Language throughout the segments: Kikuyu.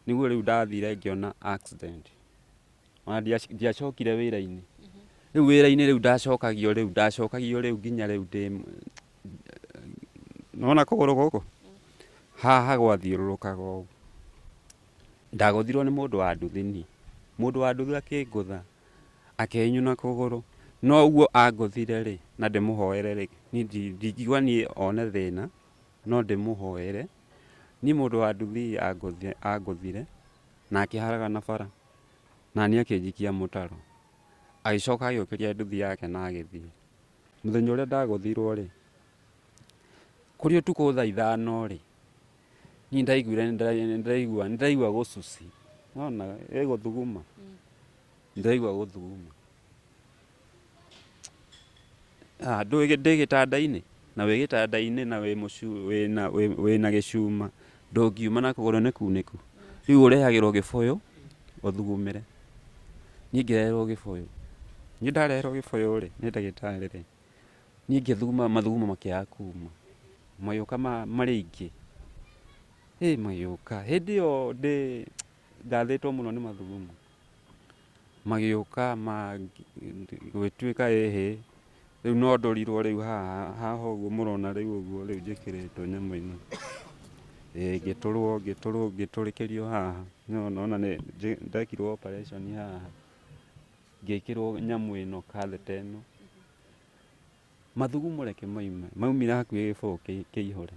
Nĩguo rĩu ndathire ngĩona accident. Ona ndiacokire wĩra-inĩ. Rĩu wĩra-inĩ rĩu ndacokagio rĩu ndacokagio rĩu nginya rĩu ndĩ nĩwona kũgũrũ gũkũ? Haha gwathiũrũrũkaga ũguo. Ndagũthirwo nĩ mũndũ wa nduthi niĩ. Mũndũ wa nduthi akĩngũtha akĩnyuna kũgũrũ. No ũguo angũthire rĩ, na ndĩmũhoere rĩ, niĩ ndingiuga niĩ one thĩna, no ndĩmũhoere. Niĩ mũndũ wa nduthi angũthire na akĩharagana bara na niĩ akĩnjikia mũtaro. Agĩcoka agĩũkĩria nduthi yake na agĩthiĩ. Mũthenya ũrĩa ndagũthirwo rĩ, kũrĩ ũtukũ thaa ithano rĩ, niĩ ndaiguire nĩndĩraigua nĩndĩraigua gũcuci, nĩwona ĩ gũthuguma, nĩndĩraigua gũthuguma. Ndũĩ ndĩ gĩtanda-inĩ, na wĩ gĩtanda-inĩ na wĩ wĩna wĩna gĩcuma, ndũngiuma na kũgũrũ nĩ kunĩku. Rĩu ũrehagĩrwo gĩbũyũ ũthugumĩre. Niĩ ngĩreherwo gĩbũyũ, niĩ ndareherwo gĩbũyũ rĩ, nĩ ndagĩtarĩ rĩ, niĩ ngĩthuguma mathugumo makĩaga kuma, magĩũka marĩ aingĩ, ĩ magĩũka, hĩndĩ ĩyo ndĩ ngathĩtwo mũno nĩ mathugumo. Magĩũka gũgĩtuĩka ĩhĩ, rĩu no ndũrirwo rĩu haha haha ũguo mũrona rĩu ũguo rĩu njĩkĩrĩtwo nyamũ ĩno. Ĩĩ ngĩtũrwo ngĩtũrwo ngĩtũrĩkĩrio haha, nĩwona ona ndekirwo operation haha, ngĩkĩrwo nyamũ ĩno catheter ĩno. Mathugumo reke moime, maumire hakuhĩ gĩbũyũ kĩihũre.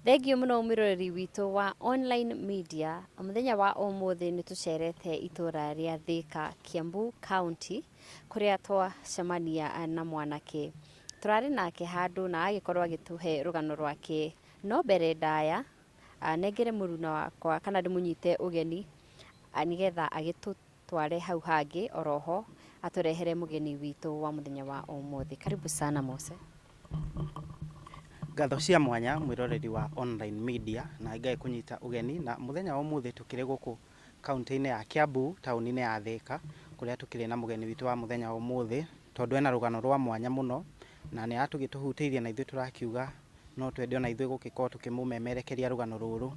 Thengiũ mũno mwĩroreri witũ wa online media, mũthenya wa ũmũthĩ nĩ tũcerete itũra rĩa Thika, Kiambu County, kũrĩa twacemania na mwanake. Tũrarĩ nake handũ na agĩkorwo agĩtũhe rũgano rwake. No mbere ndaya, nengere mũruna wakwa kana ndĩmũnyite ũgeni nĩgetha agĩtũ Tware hau hangĩ oroho atũrehere mũgeni witũ wa mũthenya wa ũmũthĩ. Karibu sana Mose. Ngatho cia mwanya mwĩroreri wa online media na ngagĩkũnyita ũgeni na mũthenya wa ũmũthĩ tũkĩrĩ gũkũ kaũntĩ-inĩ ya Kiambu taũni-inĩ ya Thĩka kũrĩa tũkĩrĩ na mũgeni witũ wa mũthenya wa ũmũthĩ tondũ ena rũgano rwa mwanya mũno na nĩ aratũgĩtũhutĩirie na ithuĩ tũrakiuga No twende o na ithuĩ gũgĩkorwo tũkĩmũmemerekeria rũgano rũrũ.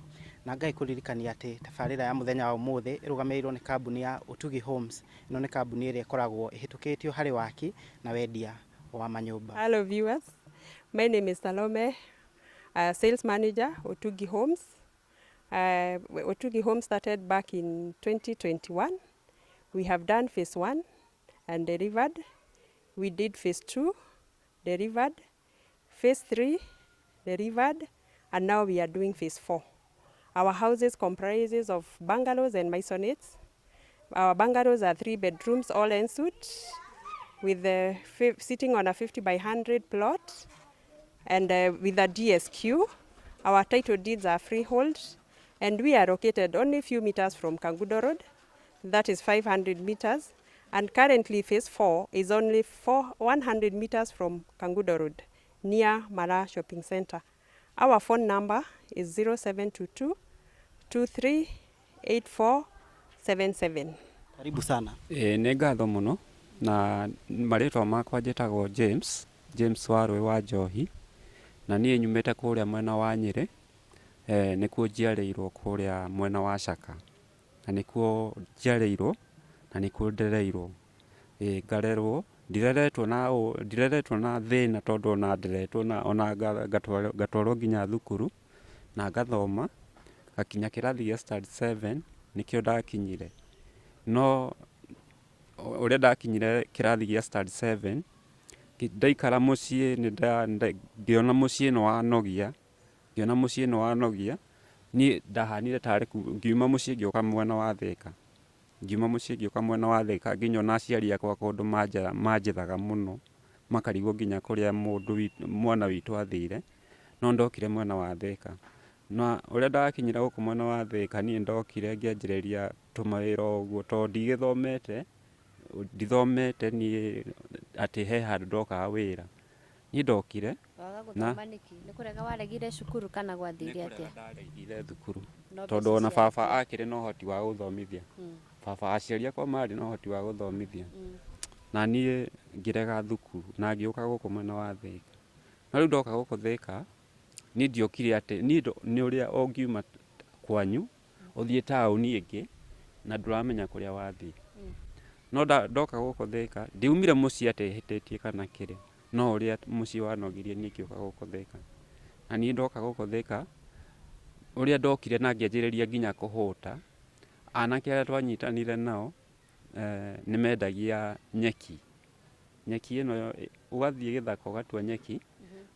Na ngagĩkũririkania atĩ tabarĩra ya mũthenya wa ũmũthĩ ĩrũgamĩrĩirwo nĩ kambuni ya Ũtugi Homes. Ĩno nĩ kambuni ĩrĩa ĩkoragwo ĩhĩtũkĩtio harĩ waki na wendia wa manyũmba. Hello viewers, my name is Salome, sales manager, Utugi Homes. Utugi Homes started back in 2021. We have done phase one and delivered. We did phase two, delivered. Phase 3 delivered and now we are doing phase 4. Our houses comprises of bungalows and maisonettes. Our bungalows are 3 bedrooms all en suite with the sitting on a 50 by 100 plot and with a DSQ. Our title deeds are freehold and we are located only a few meters from Kangundo Road, that is 500 meters, and currently phase 4 is only 100 meters from Kangundo Road near Mara Shopping Center. Our phone number is 0722 238477. Karibu sana. Ĩĩ nĩ ngatho mũno na marĩtwa makwa njĩtagwo James, James Warũĩ wa Njohi, na niĩ nyumĩte kũrĩa mwena wa Nyĩrĩ, nĩkuo njiarĩirwo kũrĩa mwena wa Caka. Na nĩkuo njiarĩirwo na nĩkuo ndereirwo. Ĩĩ ngarerwo, ndireretwo na ndireretwo na thĩna tondũ ona nderetwo na ona ngatwarwo nginya thukuru na ngathoma, ngakinya kĩrathi gĩa standard seven nĩkĩo ndakinyire. No ũrĩa ndakinyire kĩrathi gĩa standard seven, ndaikara mũciĩ ngĩona mũciĩ nĩ wanogia. Ngĩona mũciĩ nĩ wanogia, niĩ ndahanire tarĩ ngiuma mũciĩ ngĩũka mwena wa Thĩka. Ngiuma mũciĩ ngĩũka mwena wa Thĩka nginya ona aciari akwa kũndũ manjethaga mũno, makarigwo nginya kũrĩa mũndũ witũ, mwana witũ athire, no ndokire mwena wa Thĩka. Na ũrĩa ndakinyire gũkũ mwena wa Thĩka niĩ ndokire ngĩanjĩrĩria tũmawĩra o ũguo tondũ ndigĩthomete, ndithomete niĩ atĩ he handũ ndokaga wĩra. Niĩ ndokire Waga na gũthoma nĩkĩ? Nĩ kũrega waregire cukuru kana gwathire nĩ atĩa? kũrega ndaregire thukuru No tondũ mbeca ona ciarĩ baba kuo. akĩrĩ na ũhoti wa gũthomithia. Baba aciari akwa marĩ na ũhoti wa gũthomithia na niĩ ngĩrega thukuru na ngĩũka gũkũ mwena wa Thĩka. No rĩu ndoka gũkũ Thĩka, niĩ ndiokire atĩ niĩ nĩ ũrĩa ũngiuma kwanyu. Ũthiĩ taũni ĩngĩ na ndũramenya kũrĩa wathiĩ. No ndoka gũkũ Thĩka, ndiumire mũciĩ atĩ hĩtĩtie kana kĩrĩa, no ũrĩa mũciĩ wanogirie niĩ ngĩũka gũkũ Thĩka. Na niĩ ndoka gũkũ Thĩka, ũrĩa ndokire na ngĩanjĩrĩria nginya kũhũta, anake arĩa twanyitanire nao nĩ mendagia nyeki. Nyeki ĩno ũgathiĩ gĩthaka ũgatua nyeki,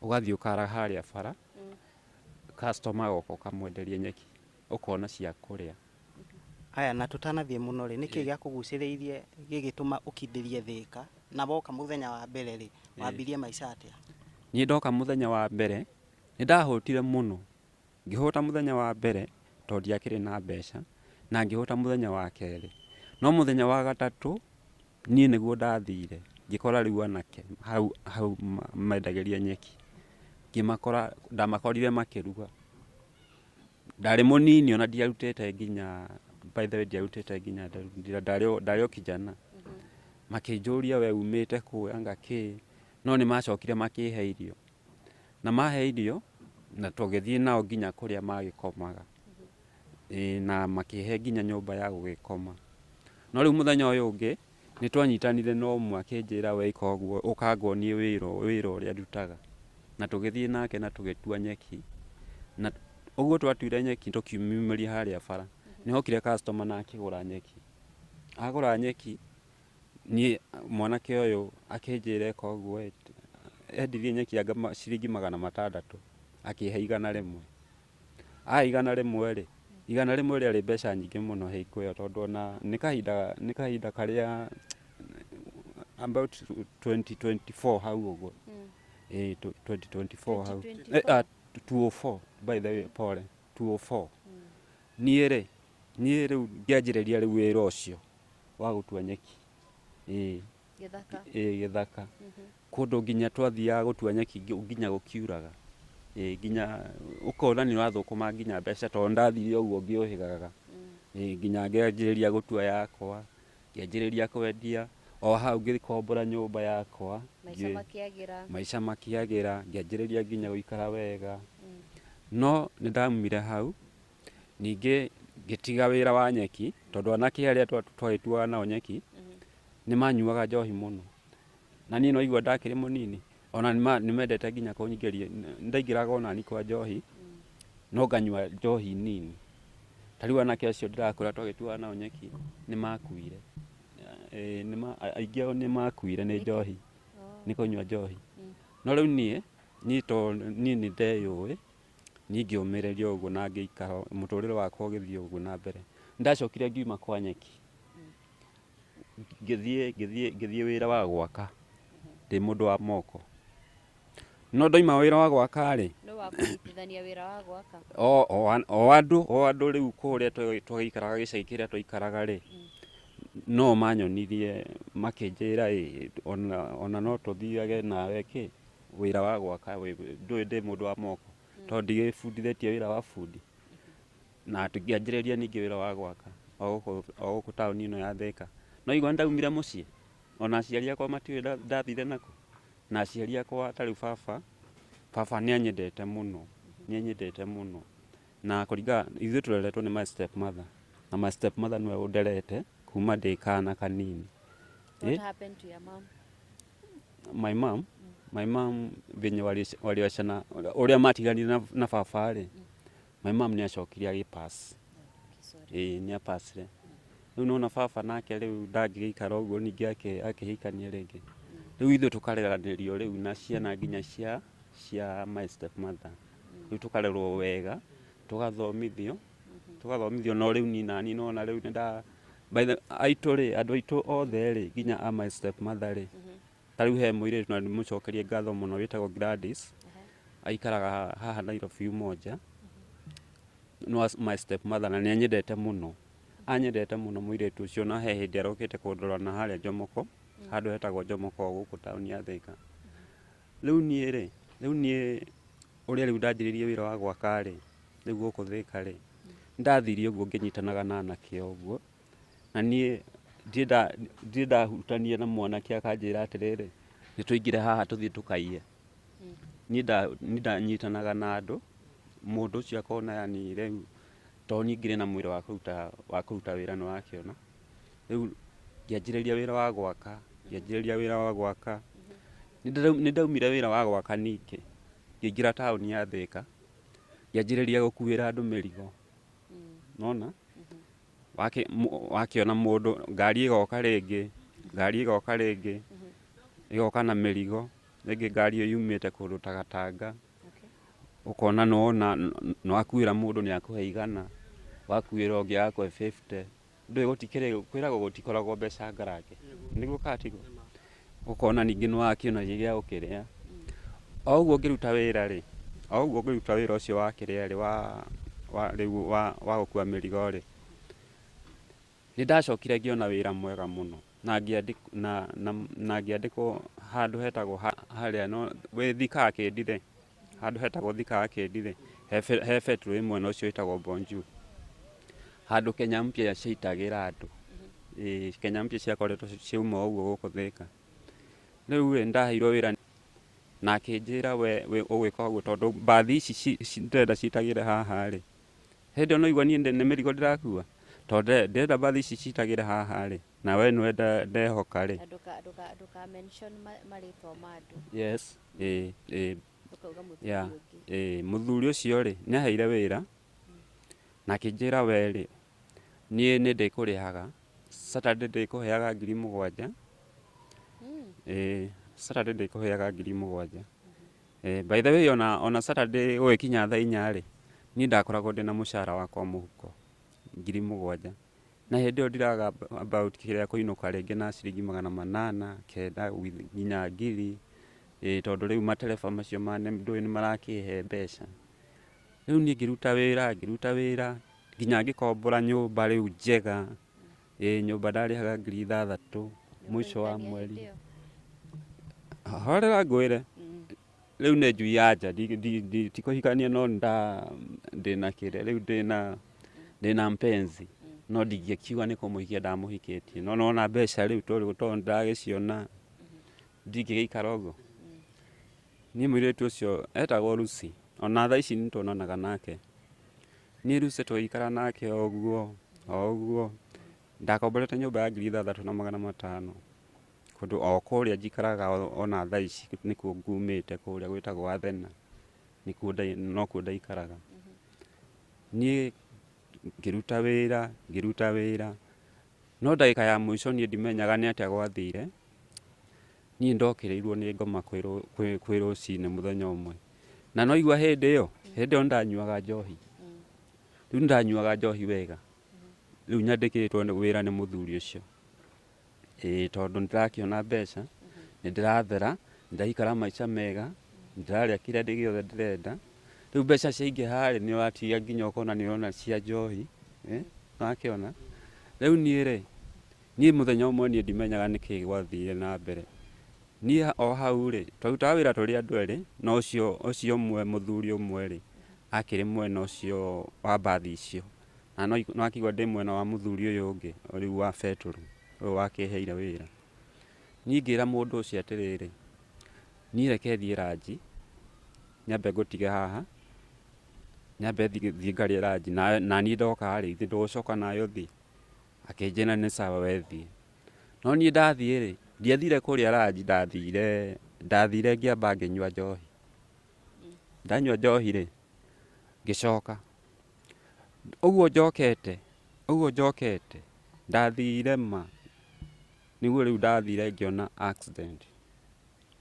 ũgathiĩ ũkara harĩa bara, customer agoka ũkamwenderia nyeki, ũkona cia kũrĩa. Haya, na tũtanathiĩ mũno rĩ, nĩkĩ gĩakũgucĩrĩirie gĩgĩtũma ũkindĩrie Thĩka? Na woka mũthenya wa mbere rĩ, wambirie maica atĩa? Niĩ ndoka mũthenya wa mbere, nĩ ndahũtire mũno. Ngĩhũta mũthenya wa mbere tondũ ndiakĩrĩ na mbeca, na ngĩhũta mũthenya wa kerĩ. No mũthenya wa gatatũ, niĩ nĩguo ndathire, ngĩkora rĩu anake hau hau mendagĩria nyeki. Ngĩmakora, ndamakorire makĩruga. Ndarĩ mũnini ona ndiarutĩte nginya, by the way ndiarutĩte nginya nderu, ndarĩ o kijana. Makĩnjũria we umĩte kũ anga kĩ, no nĩ macokire makĩhe irio. Na mahe irio, na tũgĩthiĩ nao nginya kũrĩa magĩkomaga. Ĩĩ na makĩhe nginya nyũmba ya gũgĩkoma. No rĩu mũthenya ũyũ ũngĩ, nĩ twanyitanire na ũmwe akĩnjĩra we ĩka ũguo, ũka nguonie wĩra wĩra ũrĩa ndutaga. Na tũgĩthiĩ nake na tũgĩtua nyeki, na ũguo twatuire nyeki tũkĩmiumĩria harĩa bara, nĩ hokire customer na akĩgũra nyeki. Agũra nyeki, Niĩ mwanake ũyũ akĩnjĩra eka ũguo ĩ, endirie nyeki anga ciringi 600, akĩhe 100. Ahe 100 rĩ, 100 rĩarĩ mbeca nyingĩ mũno hingo ĩyo tondũ ona nĩ kahinda karĩa about 2024 hau ũguo. Ĩĩ 2024 hau. 204 by the way, pole, 204. Niĩ rĩ, niĩ rĩu ngĩanjĩrĩria rĩu wĩra ũcio wa gũtua nyeki. Ĩĩ. Gĩthaka. Ĩĩ gĩthaka. Kũndũ nginya twathiaga gũtua nyeki nginya gũkiuraga. Ĩĩ nginya ũkona nĩ ũrathũkũma nginya mbeca tondũ ndathire ũguo ngĩũhĩgaga. Ĩĩ nginya ngĩanjĩrĩria gũtua yakwa, ngĩanjĩrĩria kwendia, o hau ngĩkombora nyũmba yakwa. Maica makĩagĩra. Maica makĩagĩra, ngĩanjĩrĩria nginya gũikara wega. No nĩ ndaumire hau, Ningĩ ngĩtiga wĩra wa nyeki, tondũ anake arĩa twagĩtuaga nao nyeki, nĩ manyuaga njohi mũno. Na niĩ nĩwaigua ndakĩrĩ mũnini, ona nĩ mendete nginya kũnyingĩria, nĩ ndaingĩraga onani kwa njohi, no nganyua njohi nini. Ta rĩu anake acio ndĩrakwĩra twagĩtuaga nao nyeki, nĩ makuire. Aingĩ ao nĩ makuire nĩ njohi, nĩ kũnyua njohi. No rĩu niĩ, niĩ tondũ niĩ nĩ ndeyũĩ, Niĩ ngĩũmĩrĩria ũguo na ngĩikara mũtũrĩre wakwa ũgĩthiĩ ũguo na mbere. Nĩ ndacokire ngiuma kwa nyeki, ngĩthiĩ ngĩthiĩ ngĩthiĩ wĩra wa gwaka ndĩ mũndũ wa moko. No ndauma wĩra wa gwaka rĩ, Nũ wakũnyitithania wĩra wa gwaka? o andũ rĩu kũrĩa twagĩikaraga gĩcagi kĩrĩa twaikaraga rĩ, no manyonirie makĩnjĩra ĩ, ona no tũthiage nawe kĩ, wĩra wa gwaka ndũĩ ndĩ mũndũ wa moko tondũ ndigĩbundithĩtie wĩra wa bundi na ngĩanjĩrĩria ningĩ wĩra wa gwaka o gũkũ taũni ĩno ya Thĩka. No igua nĩndaumire mũciĩ ona aciari akwa matiũĩ ndathire nakũ na aciari akwa ta rĩu baba, baba nĩ anyendete mũno, nĩ anyendete mũno na kũringana ithuĩ tũreretwo nĩ my step mother na my step mother nĩwe ũnderete kuma ndĩ kana kanini. What happened to your mom? My mom, my mom venye waliwachana ũrĩa matiganire na baba rĩ, my mom nĩ acokire agĩ pass. Ĩĩ nĩ apacire. Rĩu nĩwona baba nake rĩu ndangĩgĩikara ũguo ningĩ akĩhikania rĩngĩ. Rĩu ithuĩ tũkareranĩrio rĩu na ciana nginya cia my step mother. Rĩu tũkarerwo wega, tũgathomithio, tũgathomithio no rĩu niĩ naniĩ nĩwona rĩu nĩ By the aitũ rĩ, andũ aitũ othe rĩ, nginya a my step mother rĩ, ta rĩu he mũirĩtu na ndĩmũcokerie ngatho mũno wĩtagwo Gladys, aikaraga haha Nairobi Umoja, nĩ wa my step mother na nĩ anyendete mũno, anyendete mũno mũirĩtu ũcio na he hĩndĩ arokĩte kũndora na harĩa Jomoko, handũ hetagwo Jomoko gũkũ taũni ya Thĩka. Rĩu niĩ rĩ, rĩu niĩ ũrĩa rĩu ndanjĩrĩirie wĩra wa gwaka rĩ, rĩu gũkũ Thĩka rĩ, nĩndathire ũguo ngĩnyitanaga na anake o ũguo, na niĩ ndirĩ ndahutania na mwanake akanjĩra atĩrĩrĩ, nĩtũingĩre haha tũthiĩ tũkaiye. Niĩ ndanyitanaga na andũ, mũndũ ũcio akona yani rĩu Tondũ niĩ ngĩrĩ na mwĩrĩ wa kũruta wa kũruta wĩra nĩ wakĩona. Rĩu ngĩanjĩrĩria wĩra wa gwaka, ngĩanjĩrĩria wĩra wa gwaka. Nĩ ndaumire wĩra wa gwaka ningĩ, ngĩingĩra taũni ya Thĩka, ngĩanjĩrĩria gũkuĩra andũ mĩrigo. Nĩwona? Wakĩona mũndũ, ngari ĩgoka rĩngĩ, ngari ĩgoka rĩngĩ, ĩgoka na mĩrigo, rĩngĩ ngari ĩyo yumĩte kũndũ ta Gatanga. Ũkona nĩwona nĩwakuĩra mũndũ nĩakũhe igana, wakuĩra ũngĩ agakũhe fifty, ndũĩ gũtikĩrĩ kwĩragwo gũtikoragwo mbeca ngarange, nĩguo kana tiguo? Ũkona ningĩ nĩwakĩona gĩa gũkĩrĩa. O ũguo ũngĩruta wĩra rĩ, o ũguo ũngĩruta wĩra ũcio wa kĩrĩa rĩ, wa wa rĩu wa wa gũkua mĩrigo rĩ, Nĩndacokire ngĩona wĩra mwega mũno na na ngĩandĩkwo handũ hetagwo harĩa wĩ Thika Arcade rĩ, handũ hetagwo Thika Arcade rĩ, he betũrũ ĩ mwena ũcio ĩtagwo Bonjour, handũ Kenya Mpya ciaitagĩra andũ, ĩĩ Kenya Mpya ciakoretwo ciauma ũguo gũkũ Thika. Rĩu rĩ, nĩndaheirwo wĩra na akĩnjĩra we ũgwĩka ũguo tondũ mbathi ici ndĩrenda ciitagĩre haha rĩ, Hĩndĩ ĩyo no igua niĩ nĩ mĩrigo ndĩrakua? Tondũ ndĩrenda mbathi ici citagĩre haha rĩ, na we nĩwe ndehoka rĩ. Na ndũka mention marĩtwa ma andũ. Yes, ĩĩ, ĩĩ. Ũkauga mũthuri ũngĩ. Ĩĩ, mũthuri ũcio rĩ, nĩ aheire wĩra, na akĩnjĩra we rĩ, niĩ nĩ ndĩkũrĩhaga, Saturday ndĩkũheaga 7,000. Ĩĩ, Saturday ndĩkũheaga 7,000. By the way ona Saturday gũgĩkinya thaa inya rĩ, niĩ ndakoragwo ndĩna mũcara wakwa mũhuko, 7,000. Na hĩndĩ ĩyo ndiraga about kĩrĩa kũinũka rĩngĩ na ciringi 800, 900 nginya 1,000, ĩĩ tondũ rĩu matereba macio ndũĩ nĩ marakĩhe mbeca. Rĩu niĩ ngĩruta wĩra, ngĩruta wĩra, nginya ngĩkombora nyũmba rĩu njega, ĩĩ nyũmba ndarĩhaga 6,000 mũico wa mweri. Horera ngwĩre, rĩu nĩ njui ya nja, ti kũhikania no ndĩna kĩrĩa, rĩu ndĩna mpenzi, no ndingĩkiuga nĩ kũmũhikia ndamũhikĩtie, no nĩwona mbeca rĩu tondũ nĩndagĩciona, ndingĩgĩikara ũguo. Niĩ mũirĩtu ũcio etagwo Lucy, ona thaa ici nĩtuonanaga nake. Niĩ Lucy tũgĩikara nake o ũguo, o ũguo, ndakomborete nyũmba ya 6,500. Kũndũ o kũrĩa njikaraga ona thaa ici nĩkuo ngumĩte kũrĩa gwĩtagwo Athena, nĩkuo nokuo ndaikaraga. Niĩ ngĩruta wĩra, ngĩruta wĩra, no ndagĩka ya mũico niĩ ndimenyaga nĩ atĩa gwathire, niĩ ndokĩrĩirwo nĩ ngoma kwĩ rũcinĩ mũthenya ũmwe. Na nĩ waigua hĩndĩ ĩyo, hĩndĩ ĩyo nĩ ndanyuaga njohi, rĩu nĩ ndanyuaga njohi wega, rĩu nyandĩkĩtwo wĩra nĩ mũthuri ũcio. Ĩĩ tondũ nĩ ndĩrakĩona mbeca, nĩ ndĩrathera, nĩ ndĩraikara maica mega, nĩ ndĩrarĩa kĩrĩa gĩothe ndĩrenda. Rĩu mbeca ciaingĩha rĩ, nĩ ũratiga nginya ũkona nĩ ũrona cia njohi, nĩ wakĩona. Rĩu niĩ rĩ, niĩ mũthenya ũmwe niĩ ndimenyaga nĩkĩ gwathire na mbere. Niĩ o hau rĩ, twarutaga wĩra tũrĩ andũ erĩ, no ũcio ũcio ũmwe mũthuri ũmwe rĩ, akĩrĩ mwena ũcio wa mbathi icio. Na no akĩigua ndĩ mwena wa mũthuri ũyũ ũngĩ rĩu wa betũrũ, ũyũ wakĩheire wĩra. Niĩ ngĩra mũndũ ũcio atĩrĩrĩ, niĩ reke thiĩ ranji, nyambe ngũtige haha, nyambe thiĩ ngarĩe ranji, na niĩ ndoka rĩ, githĩ ndũgũcoka nawe ũthiĩ? Akĩnjĩra nĩ sawa we thiĩ. No niĩ ndathiĩ rĩ, ndiathire kũrĩa ranji, ndathire ndathire ngĩamba ngĩnyua njohi. Ndanyua njohi rĩ, ngĩcoka. Ũguo njokete, ũguo njokete, ndathire ma, nĩguo rĩu ndathire ngĩona accident.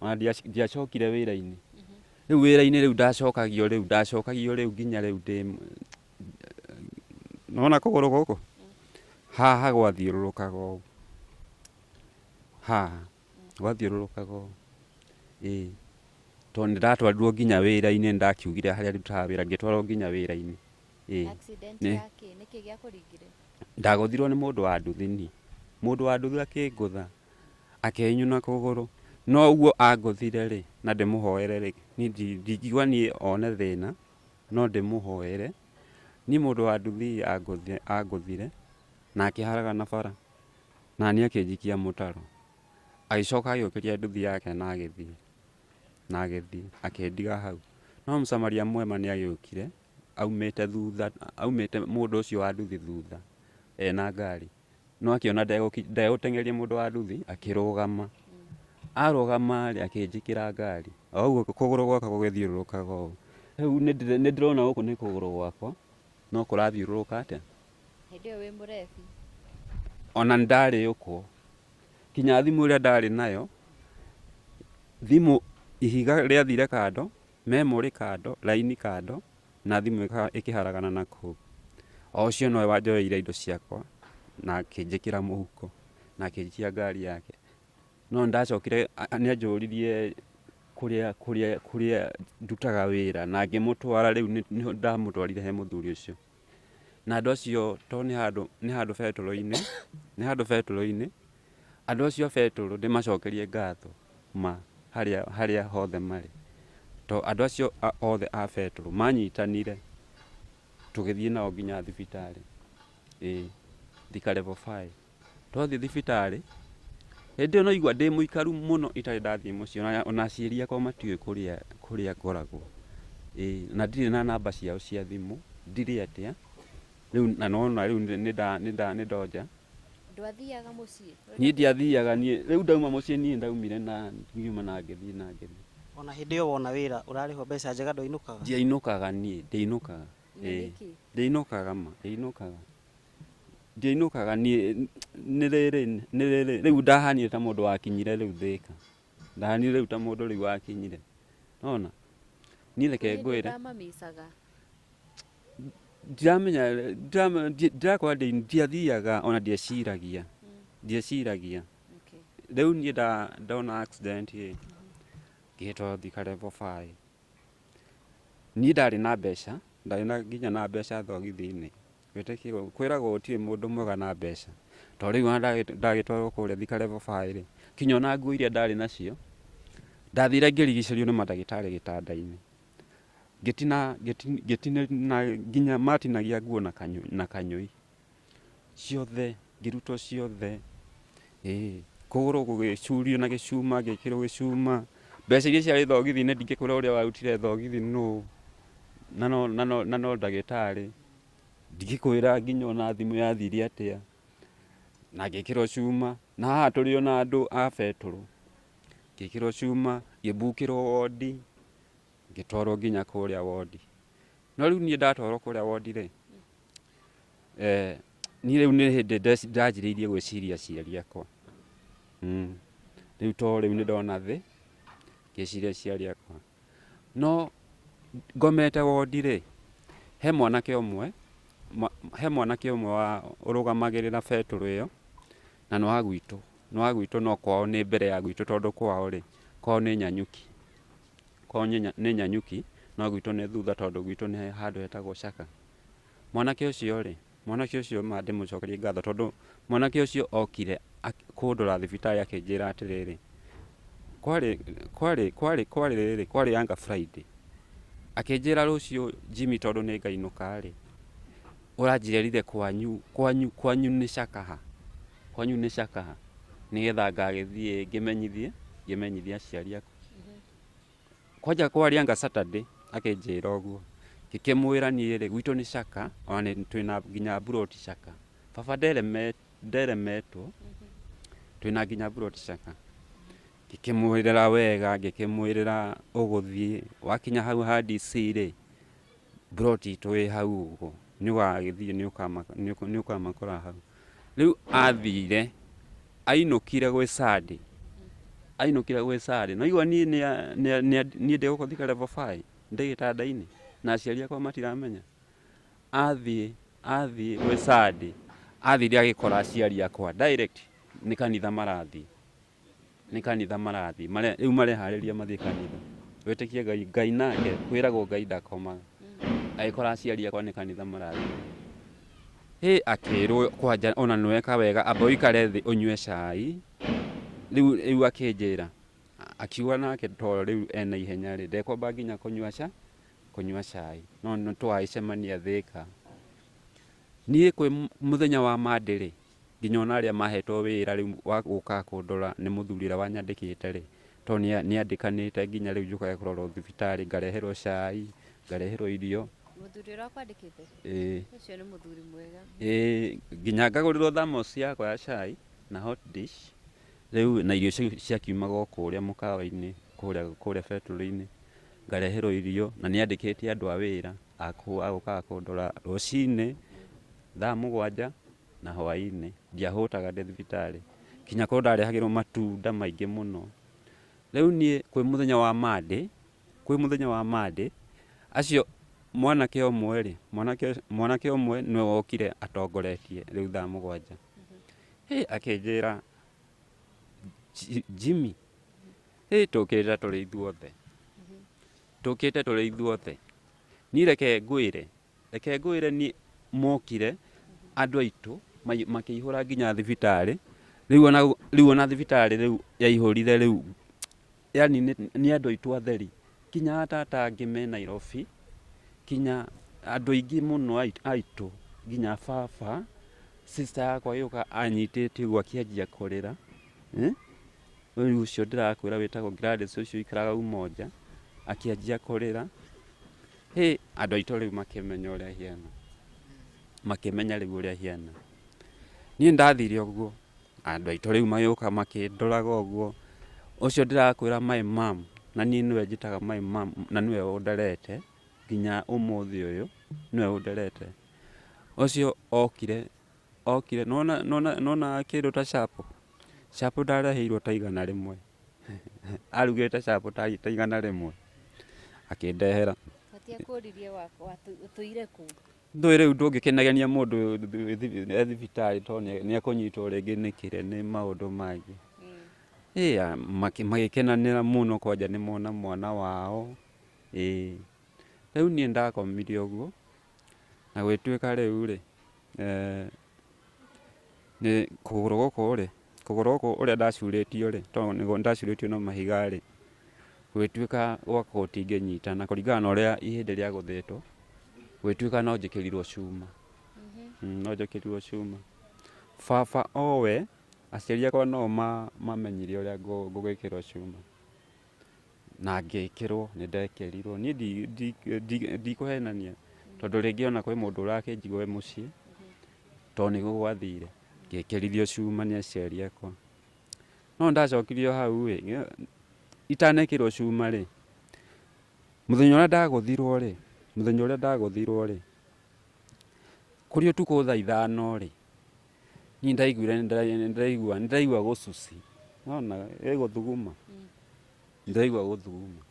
Ona ndiacokire wĩra-inĩ. Rĩu wĩra-inĩ rĩu ndacokagio rĩu, ndacokagio rĩu nginya rĩu ndĩ, nĩwona kũgũrũ gũkũ? Haha gwathiũrũrũkaga ũũ, haha gwathiũrũrũkaga ũũ, ĩĩ. Tondũ nĩ ndatwarirwo nginya wĩra-inĩ, nĩ ndakiugire harĩa ndutaga wĩra, ngĩtwarwo nginya wĩra-inĩ. Ĩĩ. Accident Nĩ- ya kĩ? Nĩkĩ gĩakũringire? Ndagũthirwo nĩ mũndũ wa nduthi niĩ. Mũndũ wa nduthi akĩngũtha, akĩnyuna kũgũrũ. No ũguo angũthire rĩ, na ndĩmũhoere rĩ, niĩ ndingiuga niĩ one thĩna, no ndĩmũhoere. Niĩ mũndũ wa nduthi angũthire, na akĩharagana bara, na niĩ akĩnjikia mũtaro. Agĩcoka agĩũkĩria nduthi yake na agĩthiĩ, na agĩthiĩ, akĩndiga hau. No mũsamaria mwema nĩ agĩũkire, aumĩte thutha, aumĩte mũndũ ũcio wa nduthi thutha ena ngari. No akĩona ndegũteng'eria mũndũ wa nduthi, akĩrũgama. Arũgama rĩ, akĩnjĩkĩra ngari. O ũguo kũgũrũ gwakwa gũgĩthiũrũrũkaga ũũ. Rĩu nĩ ndĩrona gũkũ nĩ kũgũrũ gwakwa, no kũrathiũrũrũka atĩa? Hĩndĩ ĩyo wĩ mũrebi? Ona nĩ ndarĩũkwo. Kinya thimũ ĩrĩa ndarĩ nayo, thimũ ihiga rĩathire kando, memory kando, raini kando, na thimũ ĩkĩharagana na kũu. O ũcio nowe wanjoeire indo ciakwa na akĩnjĩkĩra mũhuko na akĩnjikia ngari yake. No nĩndacokire, nĩanjũririe kũrĩa kũrĩa kũrĩa ndutaga wĩra na ngĩmũtwara rĩu nĩho ndamũtwarire he mũthuri ũcio. Na andũ acio tondũ nĩ handũ nĩ handũ betũrũ-inĩ, nĩ handũ betũrũ-inĩ, andũ acio a betũrũ ndĩmacokerie ngatho ma harĩa harĩa hothe marĩ. Tondũ andũ acio othe a betũrũ manyitanire tũgĩthiĩ nao nginya thibitarĩ, ĩĩ Thika level 5. Twathiĩ thibitarĩ, hĩndĩ ĩyo naigua ndĩ mũikaru mũno itarĩ ndathiĩ mũciĩ ona aciari akwa matiũĩ kũrĩa kũrĩa ngoragwo. Ĩĩ na ndirĩ na namba ciao cia thimũ, ndirĩ atĩa, rĩu na nĩwona rĩu nĩ ndonja. Ndwathiaga mũciĩ? Niĩ ndiathiaga niĩ, rĩu ndauma mũciĩ niĩ ndaumire na ngiuma na ngĩthiĩ na ngĩthiĩ. Ona hĩndĩ ĩyo wona wĩra ũrarĩhwo mbeca njega ndwainũkaga? Ndiainũkaga niĩ, ndiainũkaga. Na nĩkĩ? Ndiainũkaga ma, ndiainũkaga. Ndiainũkaga niĩ nĩ rĩrĩ nĩ rĩrĩ rĩu ndahanire ta mũndũ wakinyire rĩu Thĩka. Ndahanire rĩu ta mũndũ rĩu wakinyire. Nĩwona? Niĩ reke ngwĩre. Ũramamicaga? Ndiramenya ndirakorwo ndiathiaga ona ndieciragia. Ndieciragia. Rĩu niĩ ndona accident ĩ, ngĩtwarwo Thika level 5. Niĩ ndarĩ na mbeca, ndarĩ na nginya na mbeca thogithi-inĩ, wĩtĩkie kwĩragwo gũtirĩ mũndũ mwega na mbeca, tondũ rĩu ona ndagĩtwarwo kũrĩa Thika level 5 rĩ, kinya ona nguo iria ndarĩ nacio, ndathire ngĩrigicĩrio nĩ mandagĩtarĩ gĩtanda-inĩ, nginya matinagia nguo na kanyũi. Ciothe, ngĩrutwo ciothe, ĩĩ, kũgũrũ gũgĩcurio na gĩcuma, ngĩkĩrwo gĩcuma, mbeca iria ciarĩ thogithi-inĩ ndingĩkwĩra ũrĩa warutire thogithi nũ, na no ndagĩtarĩ, ndingĩkwĩra nginya ona thimũ yathire atĩa, na ngĩkĩrwo cuma, na haha tũrĩ ona andũ a betũrũ, ngĩkĩrwo cuma, ngĩmbukĩrwo wondi, ngĩtwarwo nginya kũrĩa wondi. No rĩu niĩ ndatwarwo kũrĩa wondi rĩ, niĩ rĩu nĩ hĩndĩ ndanjĩrĩirie gwĩciria aciari akwa. Rĩu to rĩu nĩ ndona thĩ, ngĩciria aciari akwa. No ngomete wondi rĩ, he mwanake ũmwe, he mwanake ũmwe ũrũgamagĩrĩra betũrũ ĩyo, na nĩ wa gwitũ, nĩ wa gwitũ no kwao nĩ mbere ya gwitũ tondũ kwao rĩ, kwao nĩ Nyanyuki. Kwao nĩ Nyanyuki, no gwitũ nĩ thutha tondũ gwitũ nĩ handũ hetagwo Caka. Mwanake ũcio rĩ, mwanake ũcio ma ndĩmũcokerie ngatho tondũ mwanake ũcio okire kũndora thibitarĩ akĩnjĩra atĩrĩrĩ, kwarĩ kwarĩ kwarĩ kwarĩ rĩrĩ, kwarĩ anga Friday, akĩnjĩra rũciũ Jimmy tondũ nĩ ngainũka rĩ, ũranjĩrire kwanyu kwanyu kwanyu nĩ Caka ha? Kwanyu nĩ Caka ha? Nĩgetha ngagĩthiĩ ngĩmenyithie ngĩmenyithie aciari aku. Kwanja kwarĩ anga Saturday akĩnjĩra ũguo, ngĩkĩmwĩra niĩ rĩ, gwitũ nĩ Caka, ona twĩna nginya mburoti Caka. Baba nderemetwo, twĩna nginya mburoti Caka. Ngĩkĩmwĩrĩra wega, ngĩkĩmwĩrĩra ũgũthiĩ, wakinya hau ha DC rĩ, mburoti itũ ĩ hau ũguo, nĩ ũgagĩthiĩ nĩ ũkamakora hau. Rĩu athire, ainũkire gwĩ Sunday, ainũkire gwĩ Sunday, nĩwaigua niĩ niĩ ndĩ gũkũ Thika level 5, ndĩ gĩtanda-inĩ, na aciari akwa matiramenya. Athiĩ, athiĩ gwĩ Sunday, athire agĩkora aciari akwa direct nĩ kanitha marathiĩ. Nĩ kanitha marathiĩ, rĩu mareharĩria mathiĩ kanitha. Wĩtĩkie Ngai, Ngai nake, kwĩragwo Ngai ndakomaga. Agĩkora aciari akwa nĩ kanitha marathiĩ. Hĩ akĩrwo kwanja ona nĩ weka wega amba ũikare thĩ ũnyue cai. Rĩu rĩu akĩnjĩra, akiuga nake to rĩu ena ihenya rĩ, ndekwamba nginya kũnyua kũnyua cai. No nĩ tũgagĩcemania Thĩka. Niĩ kwĩ mũthenya wa Monday rĩ, nginya ona arĩa mahetwo wĩra rĩu wa gũkaga kũndora nĩ mũthuri ũrĩa wanyandĩkĩte rĩ, tondũ nĩ andĩkanĩte nginya rĩu njũkage kũrorwo thibitarĩ, ngareherwo cai, ngareherwo irio. Mũthuri ũrĩa ũkwandĩkĩte? Ĩĩ. Ũcio nĩ mũthuri mwega. Ĩĩ, nginya ngagũrĩrwo thermos yakwa ya cai na hot dish, rĩu na irio ciakiumaga o kũrĩa mũkawa-inĩ kũrĩa kũrĩa betũrũ-inĩ, ngareherwo irio na nĩ andĩkĩte andũ a wĩra a gũkaga kũndora rũcinĩ thaa 7 na hwaĩ-inĩ, ndiahũtaga ndĩ thibitarĩ, nginya korwo ndarehagĩrwo matunda maingĩ mũno. Rĩu niĩ kwĩ mũthenya wa Monday, kwĩ mũthenya wa Monday, acio mwanake ũmwe rĩ, mwanake ũmwe nĩwe wokire atongoretie rĩu thaa 7. Hĩ akĩnjĩra Jimmy, hĩ tũkĩte tũrĩ ithuothe, tũkĩte tũrĩ ithuothe. Niĩ reke ngwĩre, reke ngwĩre niĩ mokire andũ aitũ makĩihũra nginya thibitarĩ, rĩu ona thibitarĩ rĩu yaihũrire rĩu, yani nĩ andũ aitũ atheri, nginya atata angĩ me Nairobi, nginya andũ aingĩ mũno aitũ, nginya baba, sister yakwa agĩũka anyitĩte ũguo akĩanjia kũrĩra, Rĩu ũcio ndĩrakwĩra wĩtagwo Gladys ũcio ũikaraga Umoja, akĩanjia kũrĩra, hĩ andũ aitũ rĩu makĩmenya ũrĩa hiana, makĩmenya rĩu ũrĩa hiana. Niĩ nĩndathire ũguo, andũ aitũ rĩu magĩũka makĩndoraga ũguo, ũcio ndĩrakwĩra my mum, na niĩ nĩwe njĩtaga my mum na nĩwe ũnderete nginya ũmũthĩ ũyũ, nĩwe ũnderete. Ũcio okire, okire, nĩwona kĩndũ ta chapo, chapo ndareheirwo ta 100, arugĩte chapo ta 100 akĩndehera. Matiakũririe ũtũire kũ? Ndũĩ rĩu ndũngĩkĩnegenia mũndũ e thibitarĩ tondũ nĩ ekũnyitwo rĩngĩ nĩ kĩrĩa nĩ maũndũ mangĩ. Ĩĩ magĩkenanĩra mũno kwanja nĩ mona mwana wao, ĩĩ. Rĩu niĩ ndakomire ũguo, na gũgĩtuĩka rĩu rĩ, nĩ kũgũrũ gũkũ rĩ, kũgũrũ gũkũ ũrĩa ndacurĩtio rĩ, tondũ ndacurĩtio na mahiga rĩ, gũgĩtuĩka gwakwa gũtingĩnyitana kũringana na ũrĩa ihĩndĩ rĩagũthĩtwo, gũgĩtuĩka no njĩkĩrirwo cuma, no njĩkĩrirwo cuma. Baba owe, aciari akwa no mamenyire ũrĩa ngũgĩkĩrwo cuma. Na ngĩkĩrwo, nĩ ndekĩrirwo. Niĩ ndikũhenania tondũ rĩngĩ ona kwĩ mũndũ ũrakĩnjigua wĩ mũciĩ, tondũ nĩguo gwathire. Ngĩkĩrithio cuma nĩ aciari akwa. No nĩndacokirio hau ĩ, itanekĩrwo cuma rĩ, mũthenya ũrĩa ndagũthirwo rĩ, mũthenya ũrĩa ndagũthirwo rĩ, kũrĩ ũtukũ thaa 5 rĩ, niĩ ndaiguire nĩndĩraigua gũcuci, nĩwona ĩgũthuguma, nĩndĩraigua gũthuguma.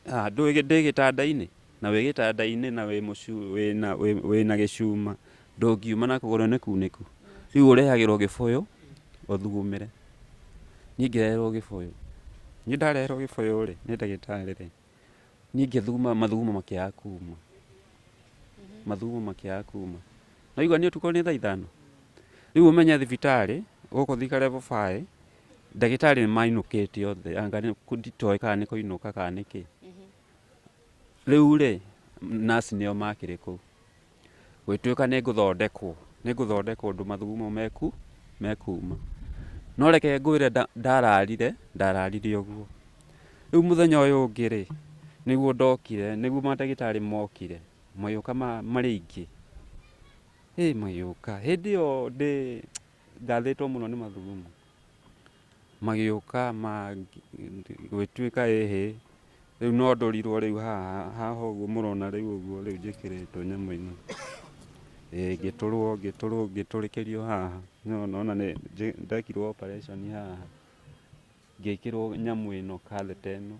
Ndũĩ ndĩ gĩtanda-inĩ, na wĩ gĩtanda-inĩ na wĩna gĩcuma, ndũngiuma na kũgũrũ nĩ kunĩku, rĩu ũrehagĩrwo gĩbũyũ ũthugumĩre. Niĩ ngĩreherwo gĩbũyũ, niĩ ndareherwo gĩbũyũ rĩ, nĩ ndagĩtarĩ rĩ, niĩ ngĩthuguma mathugumo makĩaga kuma, mathugumo makĩaga kuma. Waigua nĩ ũtukũ nĩ thaa 5, rĩu ũmenye thibitarĩ gũkũ Thika level 5, ndagĩtarĩ nĩ mainũkĩte othe, anga nditoĩ kana nĩ kũinũka kana nĩ kĩ. Rĩu rĩ, nurse nĩo makĩrĩ kũu, gũgĩtuĩka nĩ ngũthondekwo, nĩ ngũthondekwo ũndũ mathugumo mekuma. No reke ngwĩre ndararire, ndararire ũguo. Rĩu mũthenya ũyũ ũngĩ rĩ, nĩguo ndokire, nĩguo mandagĩtarĩ mokire, magĩũka marĩ aingĩ. Ĩ magĩũka, hĩndĩ ĩyo ndĩ ngathĩtwo mũno nĩ mathugumo. Magĩũka gũgĩtuĩka ĩhĩ, rĩu no ndũrirwo rĩu haha haha ũguo mũrona rĩu ũguo rĩu njĩkĩrĩtwo nyamũ ĩno. Ĩĩ ngĩtũrwo ngĩtũrwo ngĩtũrĩkĩrio haha, nĩwona ona ndekirwo operation haha, ngĩkĩrwo nyamũ ĩno catheter ĩno.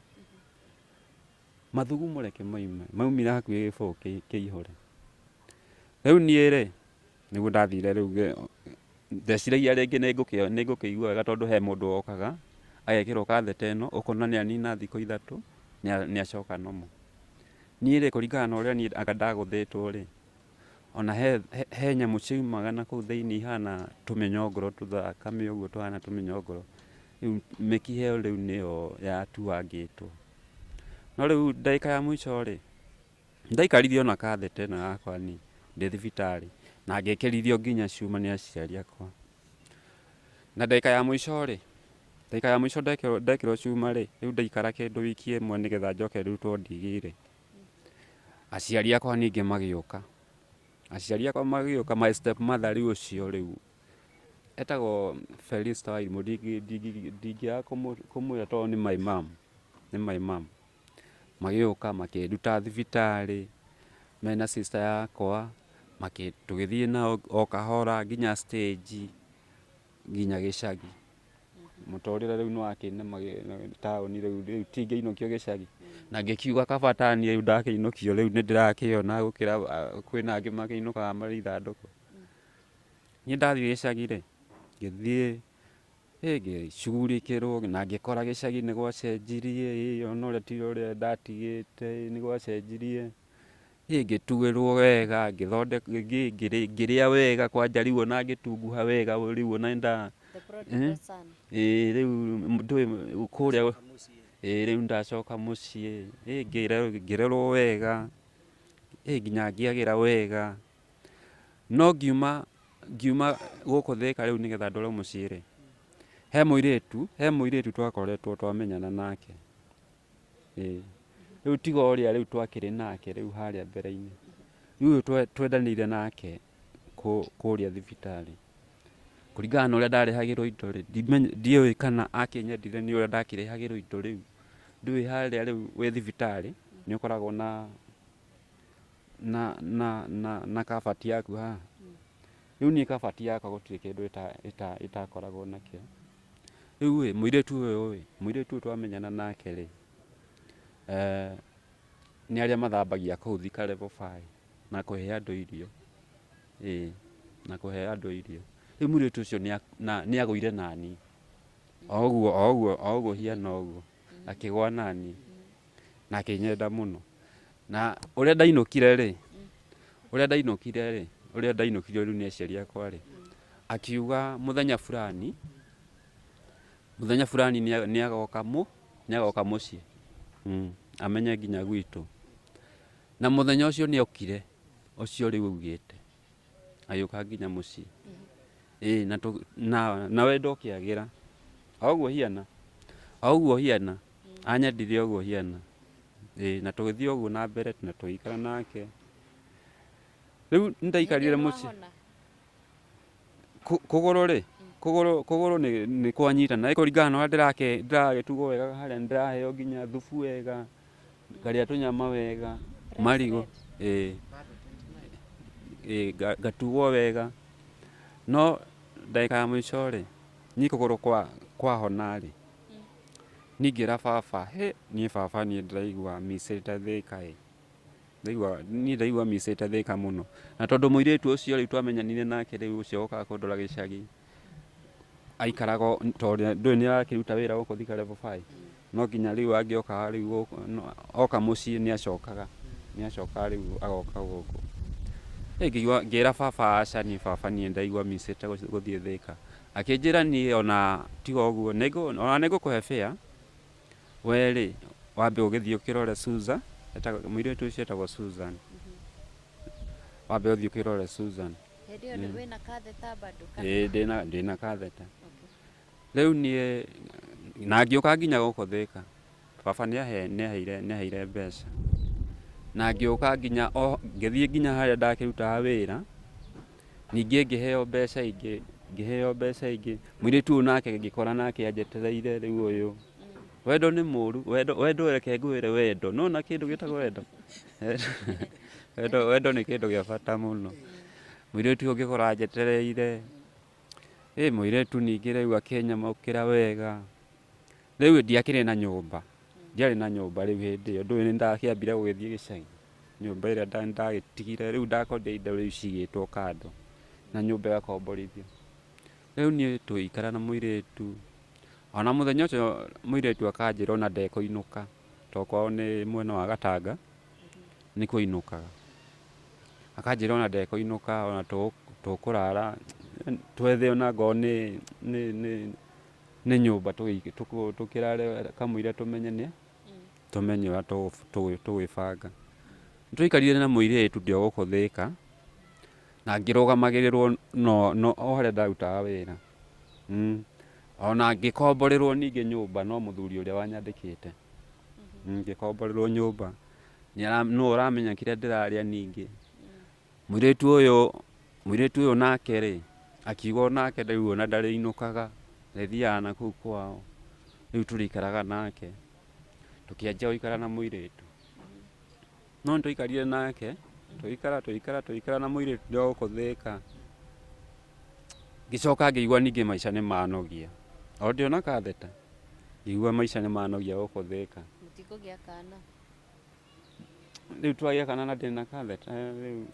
Mathugumo reke moime, maumire hakuhĩ gĩbũyũ kĩihũre. Rĩu niĩ rĩ, nĩguo ndathire rĩu ndeciragia rĩngĩ nĩ ngũkĩigua wega tondũ he mũndũ wokaga agekĩrwo catheter ĩno, ũkona nĩ anina thikũ 3 nĩ acoka normal. Niĩ rĩ, kũringana na ũrĩa niĩ anga ndagũthĩtwo rĩ, ona he nyamũ ciaumaga na kũu thĩinĩ ihana tũmĩnyongoro tũthakame ũguo tũhana tũmĩnyongoro, rĩu mĩkiha ĩyo rĩu nĩyo yatuangĩtwo. No rĩu ndagĩka ya mũico rĩ, Nĩndaikarire ona catheter ĩno yakwa niĩ ndĩ thibitarĩ na ngĩkĩrithio nginya cuma nĩ aciari akwa. Na ndagĩka ya mũico rĩ, Ndagĩka ya mũico ndekĩrwo cuma rĩ, rĩu ndaikara kĩndũ wiki ĩmwe nĩgetha njoke ndutwo ndigi rĩ, aciari akwa ningĩ magĩũka. Aciari akwa magĩũka, my step mother rĩu ũcio rĩu etagwo Felista Wairimũ, ndingĩaga kũmwĩra tondũ nĩ my mum, nĩ my mum. Magĩũka makĩnduta thibitarĩ mena sister yakwa, tũgĩthiĩ nao o kahora nginya stage. Nginya gĩcagi. Mũtũrĩre rĩu nĩ wakĩnema taũni rĩu rĩu ti ngĩinũkio gĩcagi. Na ngĩkiuga kaba ta niĩ rĩu ndakĩinũkio rĩu nĩ ndĩrakĩona gũkĩra kwĩna angĩ makĩinũkaga marĩ ithandũkũ. Niĩ ndathiĩ gĩcagi rĩ, ngĩthiĩ ngĩcugurikĩrwo na ngĩkora gĩcagi nĩ gwacenjirie ĩ ona ũrĩa ti ũrĩa ndatigĩte nĩ gwacenjirie. Ngĩtuĩrwo wega, ngĩrĩa wega kwanja rĩu ona ngĩtunguha wega rĩu ona nĩ nda The prodigal son. Ĩĩ rĩu ndũĩ kũrĩa ĩĩ rĩu ndacoka mũciĩ ĩ ngĩrerwo wega ĩ nginya ngĩagĩra wega. No ngiuma ngiuma gũkũ Thĩka rĩu nĩgetha ndwarwo mũciĩ rĩ, he mũirĩtu twakoretwo twamenyana nake. Ĩĩ. Rĩu tiga ũrĩa rĩu twakĩrĩ nake rĩu harĩa mbere-inĩ. Rĩu ũyũ twendanĩire nake kũrĩa thibitarĩ. Kũringana na ũrĩa ndarehagĩrwo indo rĩ, ndiũĩ kana akĩnyendire nĩ ũrĩa ndakĩrehagĩrwo indo rĩu. Ndũĩ harĩa rĩu wĩ thibitarĩ nĩ ũkoragwo na na na na na kabati yaku haha. Rĩu niĩ kabati yakwa gũtirĩ kĩndũ ĩtakoragwo nakĩo. Rĩu ĩ, mũirĩtu ũyũ ĩ, mũirĩtu ũyũ twamenyana nake rĩ, nĩ arĩa mathambagia kũu Thika level 5 na kũhe andũ irio, ĩĩ na kũhe andũ irio. Rĩu mũirĩtu ũcio nĩ agũire naniĩ, o ũguo o ũguo o ũguo hiana ũguo, akĩgũa naniĩ na akĩnyenda mũno. Na ũrĩa ndainũkire rĩ, ũrĩa ndainũkire rĩ, ũrĩa ndainũkirio rĩu nĩ aciari akwa rĩ, akiuga mũthenya fulani, mũthenya fulani nĩ agoka nĩ agoka mũciĩ, amenye nginya gwitũ. Na mũthenya ũcio nĩ okire, ũcio rĩu augĩte, agĩũka nginya mũciĩ. Ĩĩ na wendo ũkĩagĩra, o ũguo hiana, o ũguo hiana, anyendire ũguo hiana. Ĩĩ na tũgĩthiĩ ũguo na mbere na tũgĩikara nake. Rĩu nĩ ndaikarire mũciĩ. Kũgũrũ rĩ, kũgũrũ kũgũrũ nĩ kwanyitana nĩ kũringana na ũrĩa ndĩragĩtugwo wega harĩa nĩ ndĩraheo nginya thubu wega, ngarĩa tũnyama wega, marigũ, ĩĩ, ĩĩ ngatugwo wega. No ndagĩka ya mũico rĩ, niĩ kũgũrũ kwahona rĩ, niĩ ngĩra baba, hĩ niĩ baba niĩ ndĩraigua micĩte Thĩka ĩ. Ndaigua niĩ ndaigua micĩte Thĩka mũno. Na tondũ mũirĩtu ũcio rĩu twamenyanire nake rĩu ũcio wokaga kũndora gĩcagi, aikaraga tondũ ndũĩ nĩ arakĩruta wĩra gũkũ Thika level 5, no nginya rĩu angĩoka rĩu gũkũ, oka mũciĩ nĩ acokaga, nĩ acokaga rĩu agoka gũkũ. Ngĩigua ngĩra baba aca niĩ baba niĩ ndaigua micĩte gũthiĩ Thĩka. Akĩnjĩra niĩ ona tiga ũguo ona nĩngũkũhe fare. We rĩ, wambe ũgĩthiĩ ũkĩrore Susan, mũirĩtu ũcio etagwo Susan. Wambe ũthiĩ ũkĩrore Susan. Hĩndĩ ĩyo wĩna catheter bado kana? Ĩĩ ndĩna catheter. Rĩu niĩ na ngĩũka nginya gũkũ Thĩka, baba nĩaheire mbeca. Na ngĩũka nginya ngĩthiĩ nginya harĩa ndakĩrutaga wĩra, Ningĩ ngĩheo mbeca ingĩ, ngĩheo mbeca ingĩ, mũirĩtu ũyũ nake ngĩkora nake anjetereire rĩu ũyũ. Wendo nĩ mũru, wendo, wendo reke ngwĩre wendo, nĩ wona kĩndũ gĩtagwo wendo? Wendo, wendo nĩ kĩndũ gĩa bata mũno. Mũirĩtu ũyũ ngĩkora anjetereire, ĩ mũirĩtu ningĩ rĩu akĩnyamũkĩra wega, rĩu ndiakĩrĩ na nyũmba, ndiarĩ na nyũmba rĩu hĩndĩ ĩyo, ndũĩ nĩ ndakĩambire gũgĩthiĩ gĩcagi. Nyũmba ĩrĩa ndagĩtigire rĩu ndakorire indo rĩu cigĩtwo kando na nyũmba ĩgakomborithio. Rĩu niĩ tũgĩikara na mũirĩtu, ona mũthenya ũcio mũirĩtu akanjĩra ona ndekũinũka tondũ kwao nĩ mwena wa Gatanga nĩkuo ainũkaga. Akanjĩra ona ndekũinũka ona tũkũrara twethe ona angorwo nĩ nyũmba tũkĩrare kamũira tũmenye nĩ. Tũmenye ũrĩa tũgwĩbanga. Nĩ twaikarire na mũirĩtu ndĩ o gũkũ Thĩka, na ngĩrũgamagĩrĩrwo no o harĩa ndarutaga wĩra. Ona ngĩkomborerwo ningĩ nyũmba no mũthuri ũrĩa wanyandĩkĩte. Ngĩkomborerwo nyũmba, nũ ũramenya kĩrĩa ndĩrarĩa ningĩ. Mũirĩtu ũyũ, mũirĩtu ũyũ nake rĩ, akiuga onake rĩu ona ndarĩinũkaga, arĩthiaga nakũu kwao, rĩu tũrĩikaraga nake. Tũkĩanjia gũikara na mũirĩtu. No nĩtwaikarire nake, tũgĩikara tũgĩikara tũgĩikara na mũirĩtu ndĩ o gũkũ Thĩka, ngĩcoka ngĩigua ningĩ maica nĩ manogia. O ndĩ ona katheta, ngĩigua maica nĩ manogia gũkũ Thĩka. Mũtikũgĩa kana? Rĩu twagĩa kana na ndĩna katheta rĩu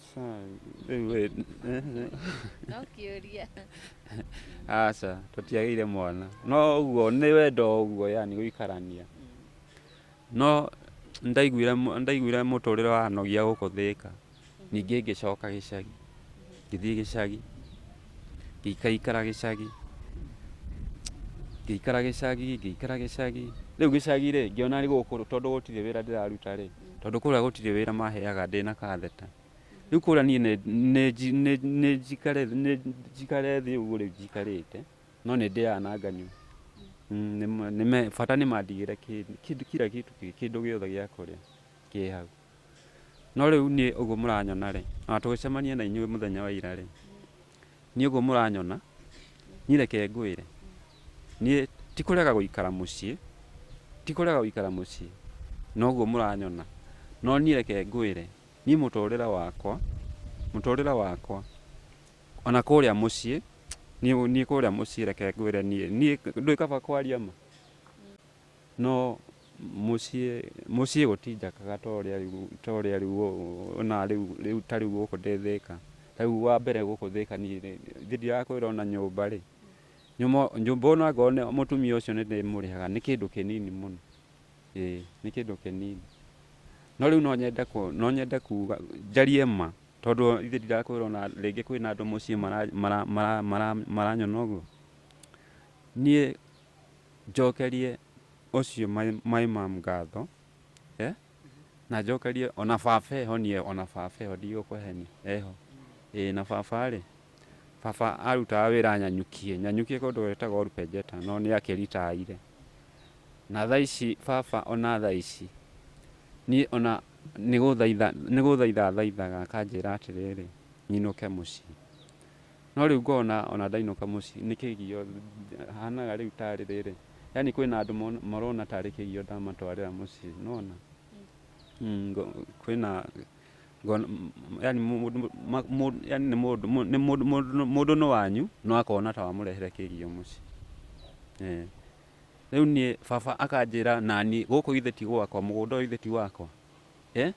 rĩu No kĩũria. Aca, tũtiagĩire mwana. No ũguo nĩ wendo ũguo yani gũikarania. No nĩndaiguire nĩndaiguire mũtũrĩre wanogia gũkũ Thĩka, ningĩ ngĩcoka gĩcagi, ngĩthiĩ gĩcagi, ngĩikaikara gĩcagi, ngĩikara gĩcagi, ngĩikara gĩcagi, rĩu gĩcagi rĩ, ngĩona gũkũ tondũ gũtirĩ wĩra ndĩraruta rĩ, tondũ kũrĩa gũtirĩ wĩra maheaga ndĩna katheta, rĩu kũrĩa niĩ nĩ njikare thĩ ũguo rĩu njikarĩte. No nĩ ndĩaga na nganyua. Bata nĩ mandigĩre kila kitu kĩndũ gĩothe gĩa kũrĩa kĩ hau. No rĩu niĩ ũguo mũranyona rĩ, ona tũgĩcemania na inyuĩ mũthenya wa ira rĩ, niĩ ũguo mũranyona, niĩ reke ngwĩre, niĩ ti kũrega gũikara mũciĩ, ti kũrega gũikara mũciĩ, no ũguo mũranyona, no niĩ reke ngwĩre, niĩ mũtũrĩre wakwa, mũtũrĩre wakwa, ona kũrĩa mũciĩ, Niĩ niĩ kũrĩa mũciĩ reke ngwĩre niĩ niĩ ndũĩ kaba kwaria ma no mũciĩ mũciĩ gũtinjakaga ta ũrĩa rĩu ta ũrĩa rĩu ona rĩu rĩu ta rĩu gũkũ ndĩ Thĩka. Ta rĩu wa mbere gũkũ Thĩka niĩ rĩ githĩ ndirakwĩra ona nyũmba rĩ, nyũmba ona angorwo nĩ mũtumia ũcio nĩ ndĩmũrĩhaga nĩ kĩndũ kĩnini mũno, ĩĩ nĩ kĩndũ kĩnini. No rĩu no nyende no nyende kuga njarie ma. Tondũ ithe ndirakwĩra ona rĩngĩ kwĩna andũ mũciĩ maranyona ũguo. Niĩ njokerie ũcio my mum ngatho, na njokerie ona baba eho niĩ ona baba eho ndigũkũhenia eho. Ĩĩ na baba rĩ, baba arutaga wĩra Nanyukiĩ, Nanyukiĩ kũndũ gwĩtagwo Olpejeta no nĩ akĩritaire. Na thaa ici baba ona thaa ici niĩ ona nĩ gũthaitha nĩ gũthaitha athaithaga akanjĩra atĩrĩrĩ, nyinũke mũciĩ. No rĩu ngona ona ndainũka mũciĩ nĩ kĩgio hanaga rĩu tarĩ rĩrĩ, yaani kwĩna andũ marona tarĩ kĩgio ndamatwarĩra mũciĩ nĩ wona? Kwĩna yaani yaani nĩ mũndũ nĩ mũndũ mũndũ nĩ wanyu no akona ta wamũrehere kĩgio mũciĩ. Rĩu niĩ baba akanjĩra naniĩ gũkũ githĩ ti gwakwa, mũgũnda ũyũ githĩ ti wakwa? Eh?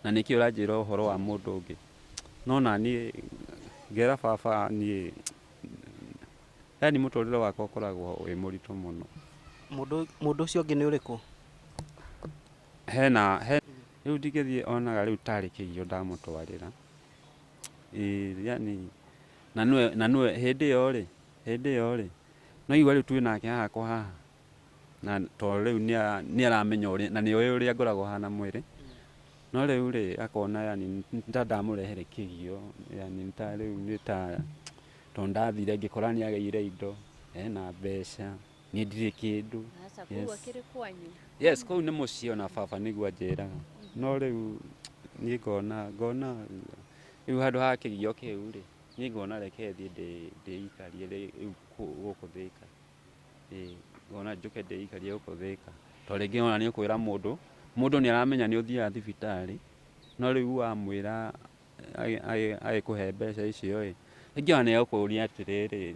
Na nĩkĩ ũranjĩra ũhoro wa mũndũ ũngĩ? No naniĩ ngera baba niĩ, yaani mũtũrĩre wakwa ũkoragwo wĩ mũritũ mũno. Mũndũ mũndũ ũcio ũngĩ nĩ ũrĩkũ? Hena, he, rĩu ndingĩthiĩ onaga rĩu tarĩ kĩgio ndamũtwarĩra. Ĩĩ yaani na nĩwe na nĩwe hĩndĩ ĩyo rĩ, hĩndĩ ĩyo rĩ, No igua rĩu twĩ nake haha kwa haha, na tondũ rĩu nĩ aramenya ũrĩa, na nĩ oĩ ũrĩa ngoragwo hana mwĩrĩ, no rĩu rĩ, akona yani nĩ ta ndamũrehere kĩgio, yani nĩ ta rĩu nĩ ta, tondũ ndathire ngĩkora nĩ agĩire indo, ena mbeca, niĩ ndirĩ kĩndũ. Aca, kũu akĩrĩ kwanyu? Yes, kũu nĩ mũciĩ ona baba nĩguo anjĩraga, no rĩu niĩ ngona, ngona rĩu handũ ha kĩgio kĩu rĩ, Niĩ ngona reke thiĩ ndĩikarie rĩu gũkũ Thĩka, ĩĩ ngona njũke ndĩikarie gũkũ Thĩka, tondũ rĩngĩ ona nĩ ũkwĩra mũndũ, mũndũ nĩ aramenya nĩ ũthiaga thibitarĩ, no rĩu wamwĩra agĩkũhe mbeca icio ĩ, rĩngĩ ona nĩ egũkũria atĩrĩrĩ,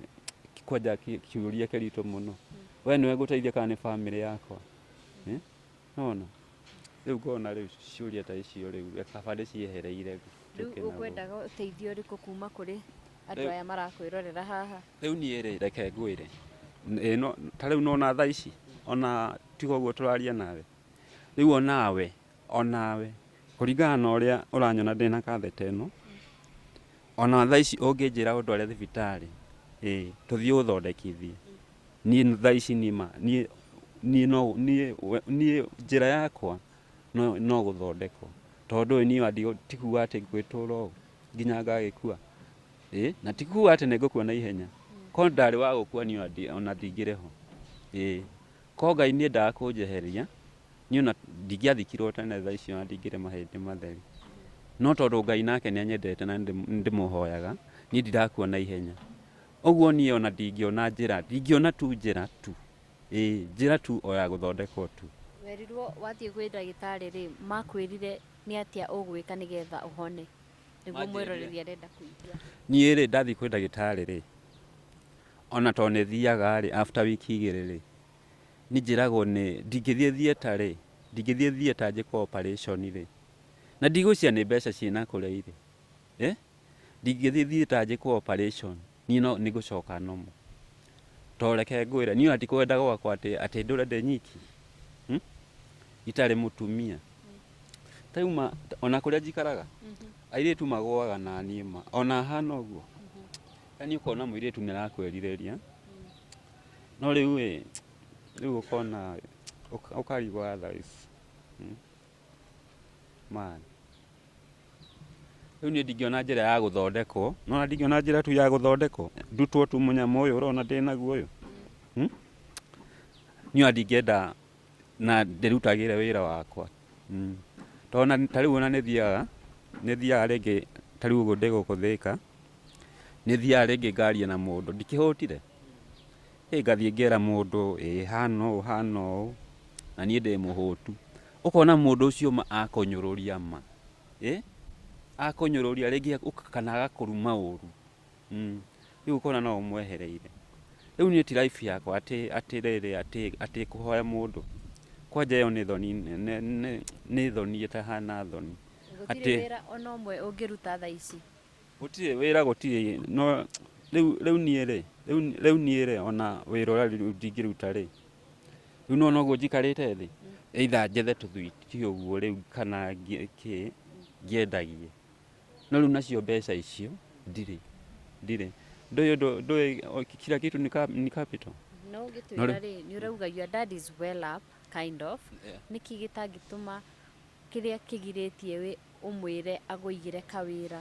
kwanja kĩũria kĩritũ mũno, we nĩwe ngũteithia kana nĩ bamĩrĩ yakwa? Nĩwona? Rĩu ngona rĩu ciũria ta icio rĩu kaba ndĩciehereire. Rĩu ũkwendaga ũteithio ũrĩkũ kuma kũrĩ andũ aya marakwĩrorera haha? Rĩu niĩ rĩ, reke ngwĩre, ta rĩu nĩwona thaa ici, ona tiga ũguo tũraria nawe, rĩu onawe, onawe kũringana na ũrĩa ũranyona ndĩna katheta ĩno, ona thaa ici ũngĩnjĩra ũndware thibitarĩ, ĩĩ, tũthiĩ ũthondekithie, Niĩ thaa ici niĩ ma niĩ niĩ no niĩ niĩ njĩra yakwa no no gũthondekwo tondũ ndũĩ niĩ ti kuga atĩ ngwĩtũra ũũ nginya ngagĩkua, ĩĩ na ti kuga atĩ nĩ ngũkua na ihenya, korwo ndarĩ wa gũkua niĩ ona ndingĩrĩ ho. Ĩĩ. Korwo Ngai nĩ endaga kũnjeheria, niĩ ona ndingĩathikirwo tene thaa icio na ndingĩrĩ mahĩndĩ matheri. No tondũ Ngai nake nĩ anyendete na nĩ ndĩmũhoyaga, niĩ ndirakua na ihenya. Ũguo niĩ ona ndingĩona njĩra, ndingĩona tu njĩra tu. Ĩĩ, njĩra tu o ya gũthondekwo tu. Werirwo wathiĩ kwĩ ndagĩtarĩ rĩ, makwĩrire nĩ atĩa ũgwĩka nĩgetha ũhone? Nĩguo mwĩroreri arenda kũigua. Niĩ rĩ, ndathiĩ kwĩ ndagĩtarĩ rĩ, ona tondũ nĩ thiaga rĩ, after wiki igĩrĩ rĩ, niĩ njĩragwo nĩ, ndingĩthiĩ theatre rĩ, ndingĩthiĩ theatre njĩkwo operation rĩ, na ndigwĩciria nĩ mbeca ciĩna kũrĩa irĩ, ĩ, ndingĩthiĩ theatre njĩkwo operation, niĩ no nĩ ngũcoka normal. Tondũ reke ngwĩre, niĩ ona ti kwenda gwakwa atĩ, atĩ ndũre ndĩ nyiki, itarĩ mũtumia. Ta rĩu ma, ona kũrĩa njikaraga, airĩtu magũaga na niĩ ma, ona hana ũguo. Yaani ũkona mũirĩtu nĩ arakwĩrirĩria, no rĩu ĩ, rĩu ũkona ũkarigwo otherwise. Man. Rĩu niĩ ndingĩona njĩra ya gũthondekwo, nĩwona ndingĩona njĩra tu ya gũthondekwo, ndutwo tu mũnyamũ ũyũ ũrona ndĩnaguo ũyũ. Niĩ ona ndingĩenda na ndĩrutagĩre wĩra wakwa. Tondũ ona ta rĩu ona nĩ thiaga, nĩ thiaga rĩngĩ ta rĩu ũguo ndĩ gũkũ Thĩka, nĩ thiaga rĩngĩ ngaria na mũndũ, ndikĩhũtire? Ĩ ngathiĩ ngera mũndũ ĩ hana ũũ hana ũũ, na niĩ ndĩ mũhũtu. Ũkona mũndũ ũcio ma akũnyũrũria ma, ĩ akũnyũrũria rĩngĩ kana agakũruma ũru. Rĩu ũkona no ũmwehereire. Rĩu niĩ ti life yakwa atĩ atĩ rĩrĩ atĩ atĩ kũhoya mũndũ. Kwanja ĩyo nĩ thoni nene nĩ thoni ĩtahana thoni. Gũtirĩ wĩra ona ũmwe ũngĩruta thaa ici? Gũtirĩ wĩra gũtirĩ no rĩu rĩu niĩ rĩ, rĩu niĩ rĩ ona wĩra ũrĩa rĩu ndingĩruta rĩ, rĩu nĩwona ũguo njikarĩte thĩ, either njethe tũthwiti ũguo rĩu kana kĩ ngĩendagie. No rĩu nacio mbeca icio ndirĩ, ndirĩ. Ndũĩ ũndũ ndũĩ kila kitu ni capital. No ũngĩtwĩra rĩ, nĩ ũrauga your dad is well up kind of, nĩkĩ gĩtangĩtũma kĩrĩa kĩgirĩtie ũmwĩre agũigĩre kawĩra?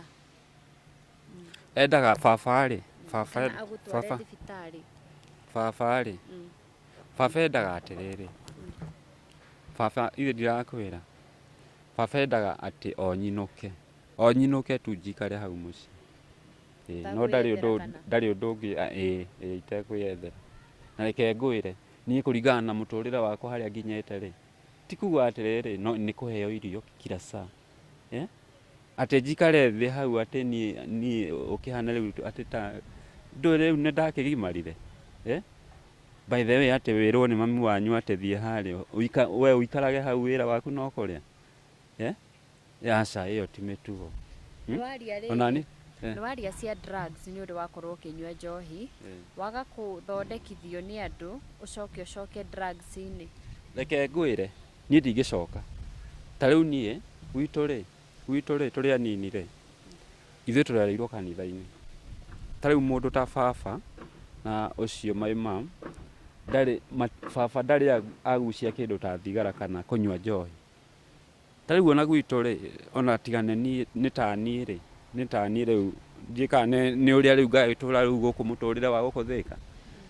Endaga baba rĩ, baba Kana agũtware baba thibitarĩ? Baba rĩ, baba endaga atĩrĩrĩ, baba ithe ndirakwĩra, baba endaga atĩ o nyinũke, o nyinũke tu njikare hau mũciĩ. Ĩĩ, no ndarĩ ũndũ ndarĩ ũndũ ũngĩ ĩĩ ĩĩ itekwĩyethera. Na reke ngwĩre, niĩ kũringana na mũtũrĩre wakwa harĩa nginyĩte rĩ, ti kuga atĩrĩrĩ no nĩ kũheo irio kila saa. Atĩ njikare thĩ hau atĩ niĩ niĩ ũkĩhana rĩu atĩ ta ndũĩ rĩu nĩ ndakĩgimarire. By the way atĩ wĩrwo nĩ mami wanyu atĩ thiĩ harĩa we ũikarage hau wĩra waku no kũrĩa. Aca ĩyo ti mĩtugo. Nĩwaria rĩrĩ, Onani nĩwaria cia drugs nĩ ũrĩ wakorwo ũkĩnyua njohi, waga kũthondekithio nĩ andũ, ũcoke ũcoke drugs -inĩ. Reke ngwĩre, niĩ ndingĩcoka. Ta rĩu niĩ, gwitũ rĩ, gwitũ rĩ, tũrĩ anini rĩ, ithuĩ tũrereirwo kanitha-inĩ. Ta rĩu mũndũ ta baba na ũcio my mum, ndarĩ, baba ndarĩ agucia kĩndũ ta thigara kana kũnyua njohi. Ta rĩu ona gwitũ rĩ, ona tiga nĩ niĩ, nĩ ta niĩ rĩ, nĩ ta niĩ rĩu, ndiũĩ kana nĩ ũrĩa rĩu ngagĩtũra rĩu gũkũ mũtũrĩre wa gũkũ Thĩka,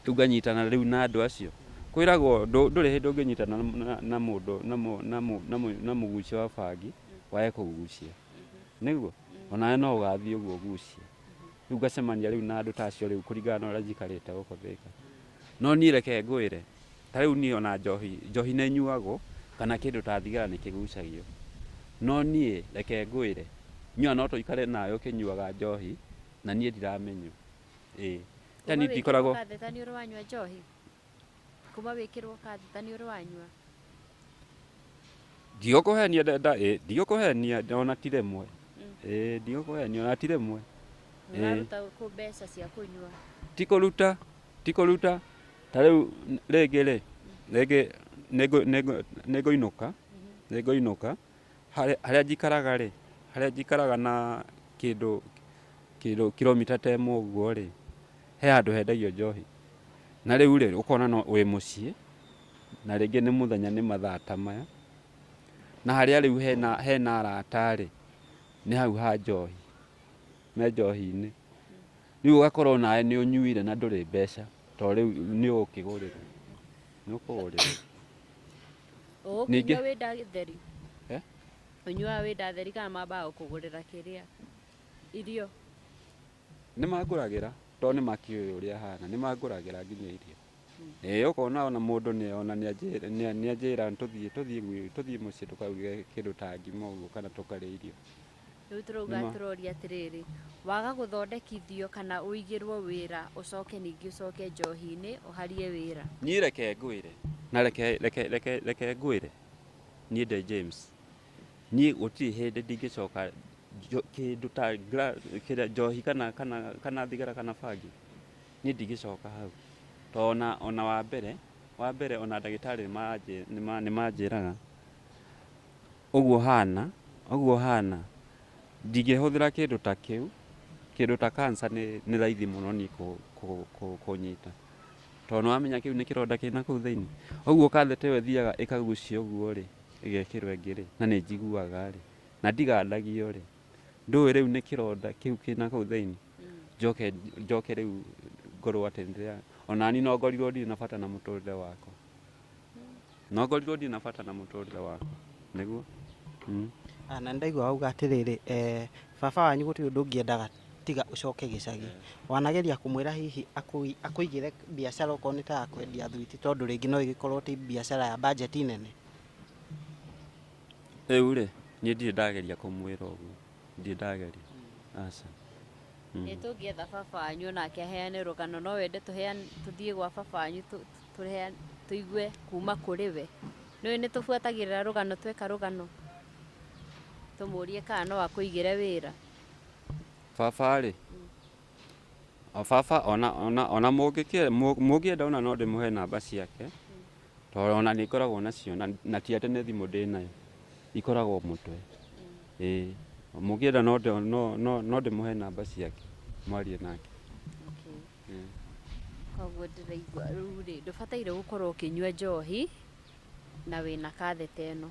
rĩu nganyitana rĩu na andũ acio. Kwĩragwo ndũrĩ hĩndĩ ũngĩnyitana na mũndũ na mũgucia wa bangi wage kũgucia. Nĩguo? Onawe no ũgathiĩ ũguo ũgucie. Rĩu ngacemania rĩu na andũ ta acio rĩu kũringana na ũrĩa njikarĩte gũkũ Thĩka. No niĩ reke ngwĩre, ta rĩu niĩ ona njohi, njohi nĩ ĩnyuagwo kana kĩndũ ta thigara nĩ kĩgucagio. No niĩ reke ngwĩre, niĩ ona no tũikare nawe ũkĩnyuaga njohi na niĩ ndiramĩnyua. Ĩĩ. Kuma wĩkĩrwo katheta nĩ ũrĩ wanyua njohi? Kuma wĩkĩrwo katheta nĩ ũrĩ wanyua? Ndigũkũhenia ndigũkũhenia ona ti rĩmwe. Ĩĩ ndigũkũhenia ona ti rĩmwe. Ũraruta kũ mbeca cia kũnyua? Ti kũruta, ti kũruta. Ta rĩu rĩngĩ rĩ, rĩngĩ nĩngũinũka, nĩngũinũka, harĩa njikaraga rĩ, harĩa njikaraga na kĩndũ kĩndũ kilomita ta ĩmwe ũguo rĩ, he handũ hendagio njohi. Na rĩu rĩ, ũkona no wĩ mũciĩ, na rĩngĩ nĩ mũthenya nĩ mathaa ta maya, na harĩa rĩu hena hena arata rĩ, nĩ hau ha njohi, me njohi-inĩ. Rĩu ũgakorwo nawe nĩ ũnyuire na ndũrĩ mbeca, tondũ rĩu nĩ ũgũkĩgũrĩrwo. Nĩ ũkũgũrĩrwo. Ningĩ Ũgũkĩnyua wĩ nda theri? Eh? Ũnyuaga wĩ nda theri kana mambaga gũkũgũrĩra kĩrĩa? Irio? Nĩ mangũragĩra tondũ nĩ makĩũĩ ũrĩa hana, nĩ mangũragĩra nginya irio. Ĩĩ ũkona ona mũndũ nĩ ona nĩ anjĩra tũthiĩ tũthiĩ tũthiĩ mũciĩ tũkaruge kĩndũ ta ngima ũguo kana tũkarĩe irio. Rĩu tũrauga tũroria atĩrĩrĩ, waga gũthondekithio kana ũigĩrwo wĩra ũcoke ningĩ ũcoke njohi-inĩ ũharie wĩra? Niĩ reke ngwĩre, na reke reke reke reke ngwĩre, niĩ ndĩ James, niĩ gũtirĩ hĩndĩ ndingĩcoka kĩndũ ta kĩrĩa njohi kana kana kana thigara kana bangi, niĩ ndingĩcoka hau. Tondũ ona ona wa mbere, wa mbere ona ndagĩtarĩ nĩ manjĩraga, ũguo hana, ũguo hana, ndingĩhũthĩra kĩndũ ta kĩu, kĩndũ ta cancer nĩ raithi mũno niĩ kũnyita. Tondũ nĩ wamenya kĩu nĩ kĩronda kĩna kũu thĩinĩ. Ũguo kathete ĩyo ĩthiaga ĩkagucio ũguo rĩ, ĩgekĩrwo ĩngĩ rĩ, na nĩ njiguaga rĩ, na ndigandagio rĩ, ndũĩ rĩu nĩ kĩronda kĩu kĩna kũu thĩinĩ. Njoke njoke rĩu ngorwo atĩ nĩ ona niĩ no ngorirwo ndirĩ na bata na mũtũrĩre wakwa. No ngorirwo ndirĩ na bata na mũtũrĩre wakwa. Nĩguo. Ah, na nĩndaigua wauga atĩrĩrĩ, eh, baba wanyu gũtirĩ ũndũ ũngĩ endaga tiga ũcoke gĩcagi. Wanageria kũmwĩra hihi akũigĩre biacara okorwo nĩ ta ya kwendia thwiti tondũ rĩngĩ no ĩgĩkorwo ti biacara ya budget nene? Rĩu rĩ, niĩ ndirĩ ndageria kũmwĩra ũguo. Ndirĩ ndageria. Aca. Nĩ tũngĩetha baba wanyu onake aheane rũgano, no wende tũthiĩ gwa baba wanyu tũigue kuma kũrĩ we. Nĩũĩ nĩ tũbuatagĩrĩra rũgano tweka rũgano, tũmũrie kana no akũigĩre wĩra. Baba rĩ, o baba ona ona ona mũngĩenda ona no ndĩmũhe namba ciake, tondũ ona nĩ ngoragwo nacio na ti atĩ nĩ thimũ ndĩnayo, ikoragwo mũtwe. Ĩĩ, mũngĩenda no no no no ndĩmũhe namba ciake mwarie nake. Okay. Koguo ndĩraigua rĩu rĩ, ndũbataire gũkorwo ũkĩnyua njohi na wĩna katheta ĩno.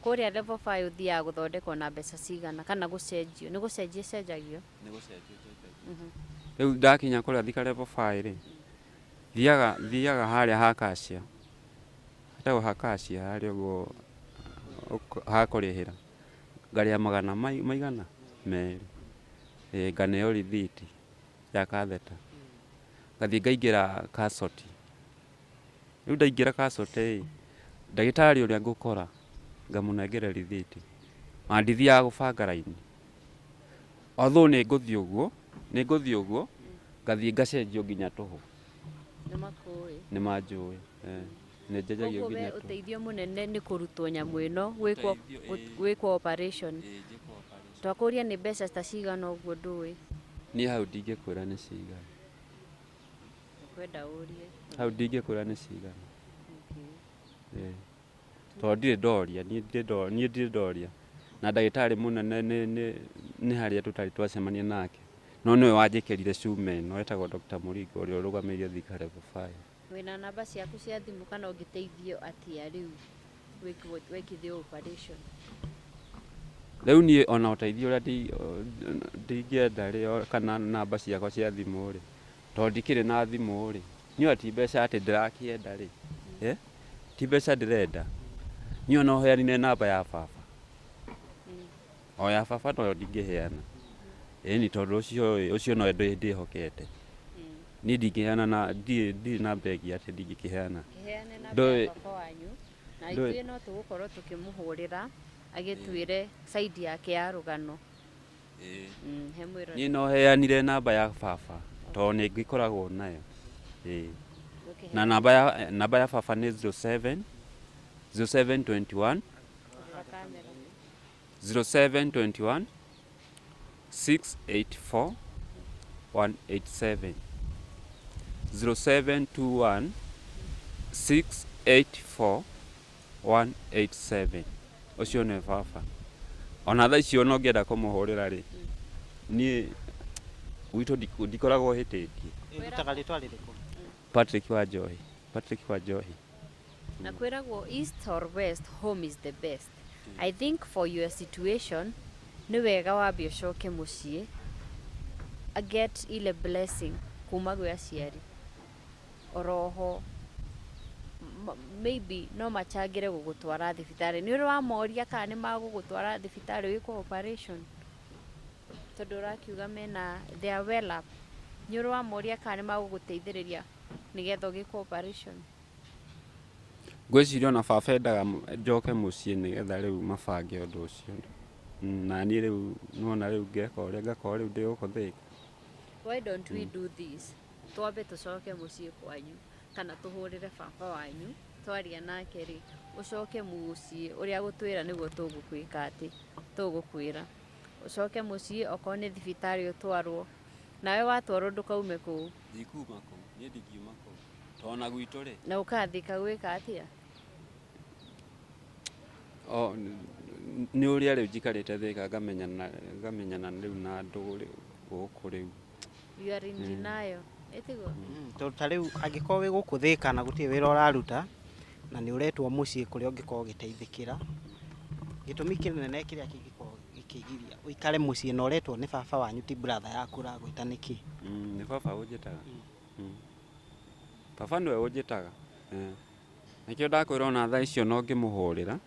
Kũrĩa level 5 ũthiaga gũthondekwo na mbeca cigana kana gũcenjio? Nĩ gũcenjia ĩcenjagio? Nĩ gũcenjia ĩcenjagio. Rĩu ndakinya kũrĩa Thika level 5 rĩ, thiaga harĩa ha Kacia, hetagwo ha Kacia harĩa ũguo ha kũrĩhĩra, ngarĩha magana maigana merĩ, ĩĩ nganeo rĩthiti ya katheta, ngathiĩ ngaingĩra Kasoti. Rĩu ndaingĩra Kasoti ĩ, ndagĩtarĩ ũrĩa ngũkora ngamũnengera rĩthiti, ona ndithiaga gũbanga raini. Although nĩ ngũthiĩ ũguo, nĩ ngũthiĩ ũguo, ngathiĩ ngacenjio nginya tũhũ. Nĩ makũĩ? Nĩ manjũĩ, nĩ njenjagio Koguo we nginya tũhũ. Ũteithio mũnene nĩ kũrutwo nyamũ ĩno, gwĩkwo Ũteithio, ĩĩ. Gwĩkwo operation. Ĩĩ, njĩkwo operation. Twakũria nĩ mbeca ta cigana ũguo ndũĩ? Niĩ hau ndingĩkwĩra nĩ cigana. Ũkwenda ũrie. Hau ndingĩkwĩra nĩ cigana. Ĩĩ. Tondũ ndirĩ ndoria, niĩ ndirĩ ndoria. Na ndagĩtarĩ mũnene nĩ harĩa tũtarĩ twacemania nake. No nĩwe wanjĩkĩrire cuma ĩno etagwo Dr. Mũringo ũrĩa ũrũgamĩrĩire Thika level 5. Wĩna namba ciaku cia thimũ kana ũngĩteithio atĩa rĩu wĩkithio operation? Rĩu niĩ ona ũteithio ũrĩa ndingĩenda rĩ, kana namba ciakwa cia thimũ rĩ, tondũ ndikĩrĩ na thimũ rĩ, niĩ ona ti mbeca atĩ ndĩrakĩenda rĩ, eh? Ti mbeca ndĩrenda. Niĩ ona ũheanire namba ya baba. O ya baba noyo ndingĩheana. Ĩni tondũ ũcio nowe ndĩhokete. Niĩ ndingĩheana na ndirĩ namba ĩngĩ atĩ ndingĩkĩheana. Kĩheane namba ya baba wanyu na ithuĩ no tũgũkorwo tũkĩmũhũrĩra agĩtwĩre side yake ya rũgano. He mwĩroreri. Niĩ no heanire namba ya baba tondũ nĩ ngĩkoragwo nayo. Ĩĩ. Na namba ya baba nĩ 07 0721 0721 684 187 0721 684 187. Ũcio nĩ baba. Ona thaa icio ona ũngĩenda kũmũhũrĩra rĩ, niĩ gwitũ ndikoragwo hĩtĩtie. Ĩrutaga rĩtwa rĩrĩkũ? Patrick wa Njohi. Patrick wa Njohi. Na kwĩragwo east or west, home is the best. I think for your situation nĩ wega wambe ũcoke mũciĩ get ile blessing kuma gwĩ aciari oroho. Maybe no machangĩre gũgũtwara thibitarĩ. Nĩ ũrĩ wamoria kana nĩ magũgũtwara thibitarĩ wĩkwo operation? Tondũ ũrakiuga mena, they are well up. Nĩ ũrĩ wamoria kana nĩ magũgũteithĩrĩria nĩgetha ũgĩkwo operation? Ngwĩciria ona baba endaga njoke mũciĩ nĩgetha rĩu mabange ũndũ ũcio. Na niĩ rĩu nĩwona rĩu ngeka ũrĩa ngakorwo rĩu ndĩ gũkũ Thĩka. Why don't we do this? Twambe tũcoke mũciĩ kwanyu kana tũhũrĩre baba wanyu, twaria nake rĩ, ũcoke mũciĩ, ũrĩa agũtwĩra nĩguo tũgũkwĩka atĩ, tũgũkwĩra. Ũcoke mũciĩ okorwo nĩ thibitarĩ ũtwarwo, nawe watwarwo ndũkaume kũu. Ndikuma kũu, niĩ ndingiuma kũu. Tondũ ona gwitũ rĩ. Na ũkathika gwĩka atĩa? O, nĩ ũrĩa rĩu njikarĩte Thĩka ngamenyana ngamenyana rĩu na andũ gũkũ rĩu. You are in denial. Ĩtiguo? Tondũ ta rĩu angĩkorwo wĩ gũkũ Thĩka na gũtirĩ wĩra ũraruta na nĩ ũretwo mũciĩ kũrĩa ũngĩkorwo ũgĩteithĩkĩra, gĩtũmi kĩnene kĩrĩa kĩngĩkorwo gĩkĩgiria ũikare mũciĩ na ũretwo nĩ baba wanyu ti brother yaku ũragwĩta nĩkĩ? Nĩ baba ũnjĩtaga. Baba nĩwe ũnjĩtaga. Nĩkĩo ndakwĩra ona thaa icio no ngĩmũhũrĩra,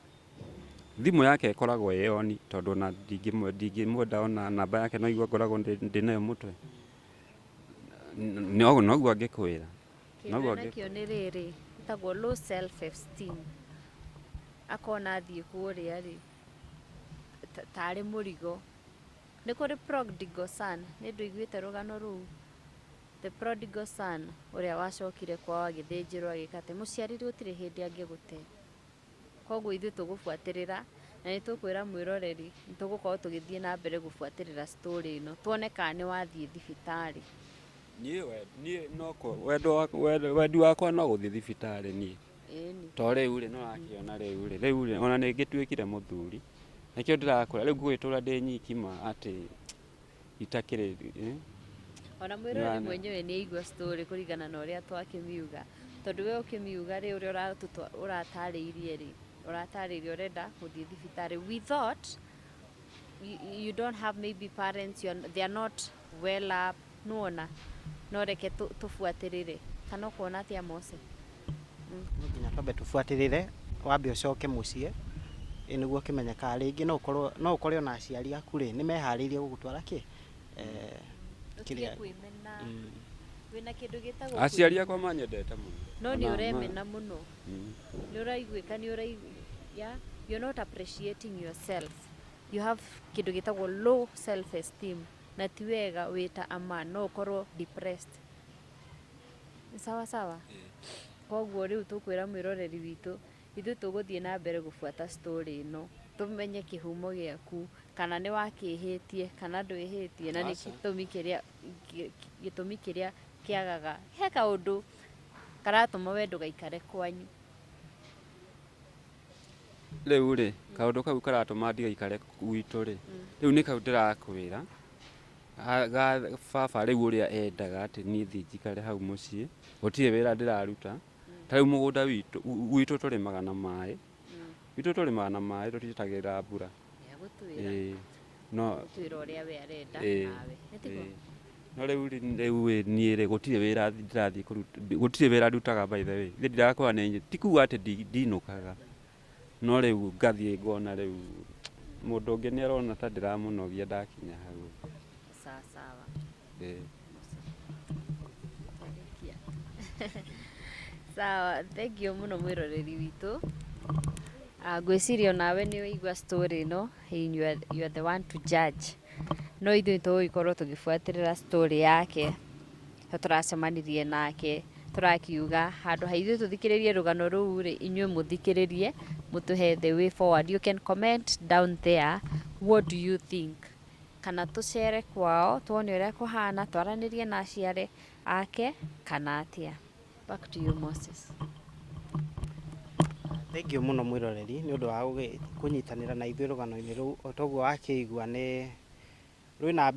thimũ yake ĩkoragwo ĩ on tondũ ona ndingĩmwenda ona namba yake no igua ngoragwo ndĩnayo mũtwe. Noguo angĩkwĩra. Kĩndũ enakĩo nĩ rĩrĩ, ĩtagwo low self esteem. Akona athiĩ kũrĩa rĩ, tarĩ mũrigo. Nĩ kũrĩ prodigal son, nĩ ndũiguĩte rũgano rũu? The prodigal son ũrĩa wacokire kwao agĩthĩnjĩrwo agĩka atĩ, mũciari gũtirĩ hĩndĩ angĩgũte. Koguo ithuĩ tũgũbuatĩrĩra na nĩ tũkwĩra mwĩroreri nĩ tũgũkorwo tũgĩthiĩ na mbere gũbuatĩrĩra story ĩno tuone kana nĩ wathiĩ thibitarĩ. Niĩ niĩ no wendo wendi wakwa no gũthiĩ thibitarĩ niĩ. Ĩni. To rĩu rĩ, nĩ ũrakĩona rĩu rĩ, rĩu rĩ, ona nĩ ngĩtuĩkire mũthuri. Nĩkĩo ndĩrakwĩra rĩu ngũgĩtũra ndĩ nyiki ma atĩ itakĩrĩ eh? Ona mwĩroreri mwenyewe nĩ aigua story kũringana na ũrĩa twakĩmiuga. Tondũ we ũkĩmiuga rĩ, ũrĩa ũratarĩirie rĩ, ũratarĩirie ũrenda gũthiĩ thibitarĩ. We thought you don't have maybe parents, they are not well up, nĩwona, no reke tũbuatĩrĩre. Kana ũkuona atĩa Mose? No nginya twambe tũbuatĩrĩre, wambe ũcoke mũciĩ ĩ nĩguo ũkĩmenye kana rĩngĩ no ũkorwo no ũkore ona aciari aku rĩ nĩ meharĩirie gũgũtwara kĩ Ũtige kwĩmena. Wĩna kĩndũ gĩtagwo Aciari akwa manyendete mũno. No nĩ ũremena mũno. Nĩ ũraiguĩka nĩ ũraigua, yeah? You're not appreciating yourself. You have kĩndũ gĩtagwo low self esteem na ti wega wĩ ta a man, no ũkorwo depressed. Sawa sawa? Koguo rĩu tũkwĩra mwĩroreri witũ, ithuĩ tũgũthiĩ na mbere gũbuata story ĩno, tũmenye kĩhumo gĩaku, kana nĩ wakĩhĩtie, kana ndwĩhĩtie, na nĩ gĩtũmi kĩrĩa gĩtũmi kĩrĩa kĩagaga. He kaũndũ karatũma we ndũgaikare kwanyu. Rĩu rĩ, kaũndũ kau karatũma ndigaikare gwitũ rĩ, rĩu nĩ kau ndĩrakwĩra, ga baba rĩu ũrĩa endaga atĩ niĩ thiĩ njikare hau mũciĩ, gũtirĩ wĩra ndĩraruta. Ta rĩu mũgũnda witũ, gwitũ tũrĩmaga na maĩ, gwitũ tũrĩmaga na maĩ tũtietagĩrĩra mbura. Ĩĩ no Agũtwĩra ũrĩa we arenda nawe. Nĩ tiguo? No rĩu rĩu niĩ rĩ gũtirĩ wĩra ndĩrathiĩ kũruta, gũtirĩ wĩra ndutaga by the way. Niĩ ndirakwĩra nĩ ti kuga atĩ ndinũkaga, no rĩu ngathiĩ ngona rĩu mũndũ ũngĩ nĩ arona ta ndĩramũnogia ndakinya hau. Sawa sawa. Ĩĩ. Twarĩkia. Sawa, thank you mũno mwĩroreri witũ. Ngwĩciria onawe nĩ waigua story ĩno, you are the one to judge. No ithuĩ tũgũgĩkorwo tũgĩbuatĩrĩra story yake, ta tũracemanirie nake, tũrakiuga handũ ha ithuĩ tũthikĩrĩrie rũgano rũu rĩ, inyuĩ mũthikĩrĩrie, mũtũhe the way forward. You can comment down there, what do you think? Kana tũcere kwao, tuone ũrĩa kũhana, twaranĩrie na aciari ake, kana atĩa. Back to you Moses. Thank you mũno mwĩroreri nĩ ũndũ wa kũnyitanĩra na ithuĩ rũgano-inĩ rũu. O toguo wakĩigua nĩ rwĩna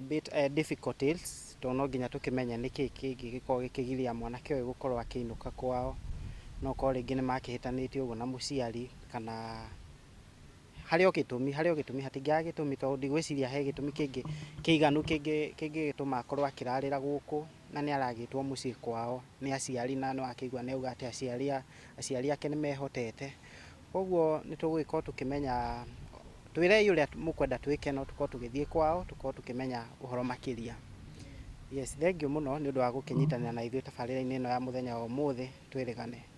bit difficulties tondũ no nginya tũkĩmenye nĩkĩ kĩngĩgĩkorwo gĩkĩgiria mwanake ũyũ gũkorwo akĩinũka kwao. No ũkorwo rĩngĩ nĩ makĩhĩtanĩtie ũguo na mũciari kana harĩ o gĩtũmi, harĩ o gĩtũmi, hatingĩaga gĩtũmi tondũ ndigwĩciria he gĩtũmi kĩngĩ kĩiganu kĩngĩgĩtũma akorwo akĩrarĩra gũkũ. Na nĩ aragĩtwo mũciĩ kwao nĩ aciari, na nĩ wakĩigua nĩ auga atĩ aciari ake nĩ mehotete. Koguo nĩ tũgũgĩkorwo tũkĩmenya, twĩrei ũrĩa mũkwenda twĩke, no tũkorwo tũgĩthiĩ kwao, tũkorwo tũkĩmenya ũhoro makĩria. Yes, thengiũ mũno nĩ ũndũ wa gũkĩnyitanĩra na ithuĩ tabarĩra-inĩ ĩno ya mũthenya wa ũmũthĩ. Twĩrĩgane.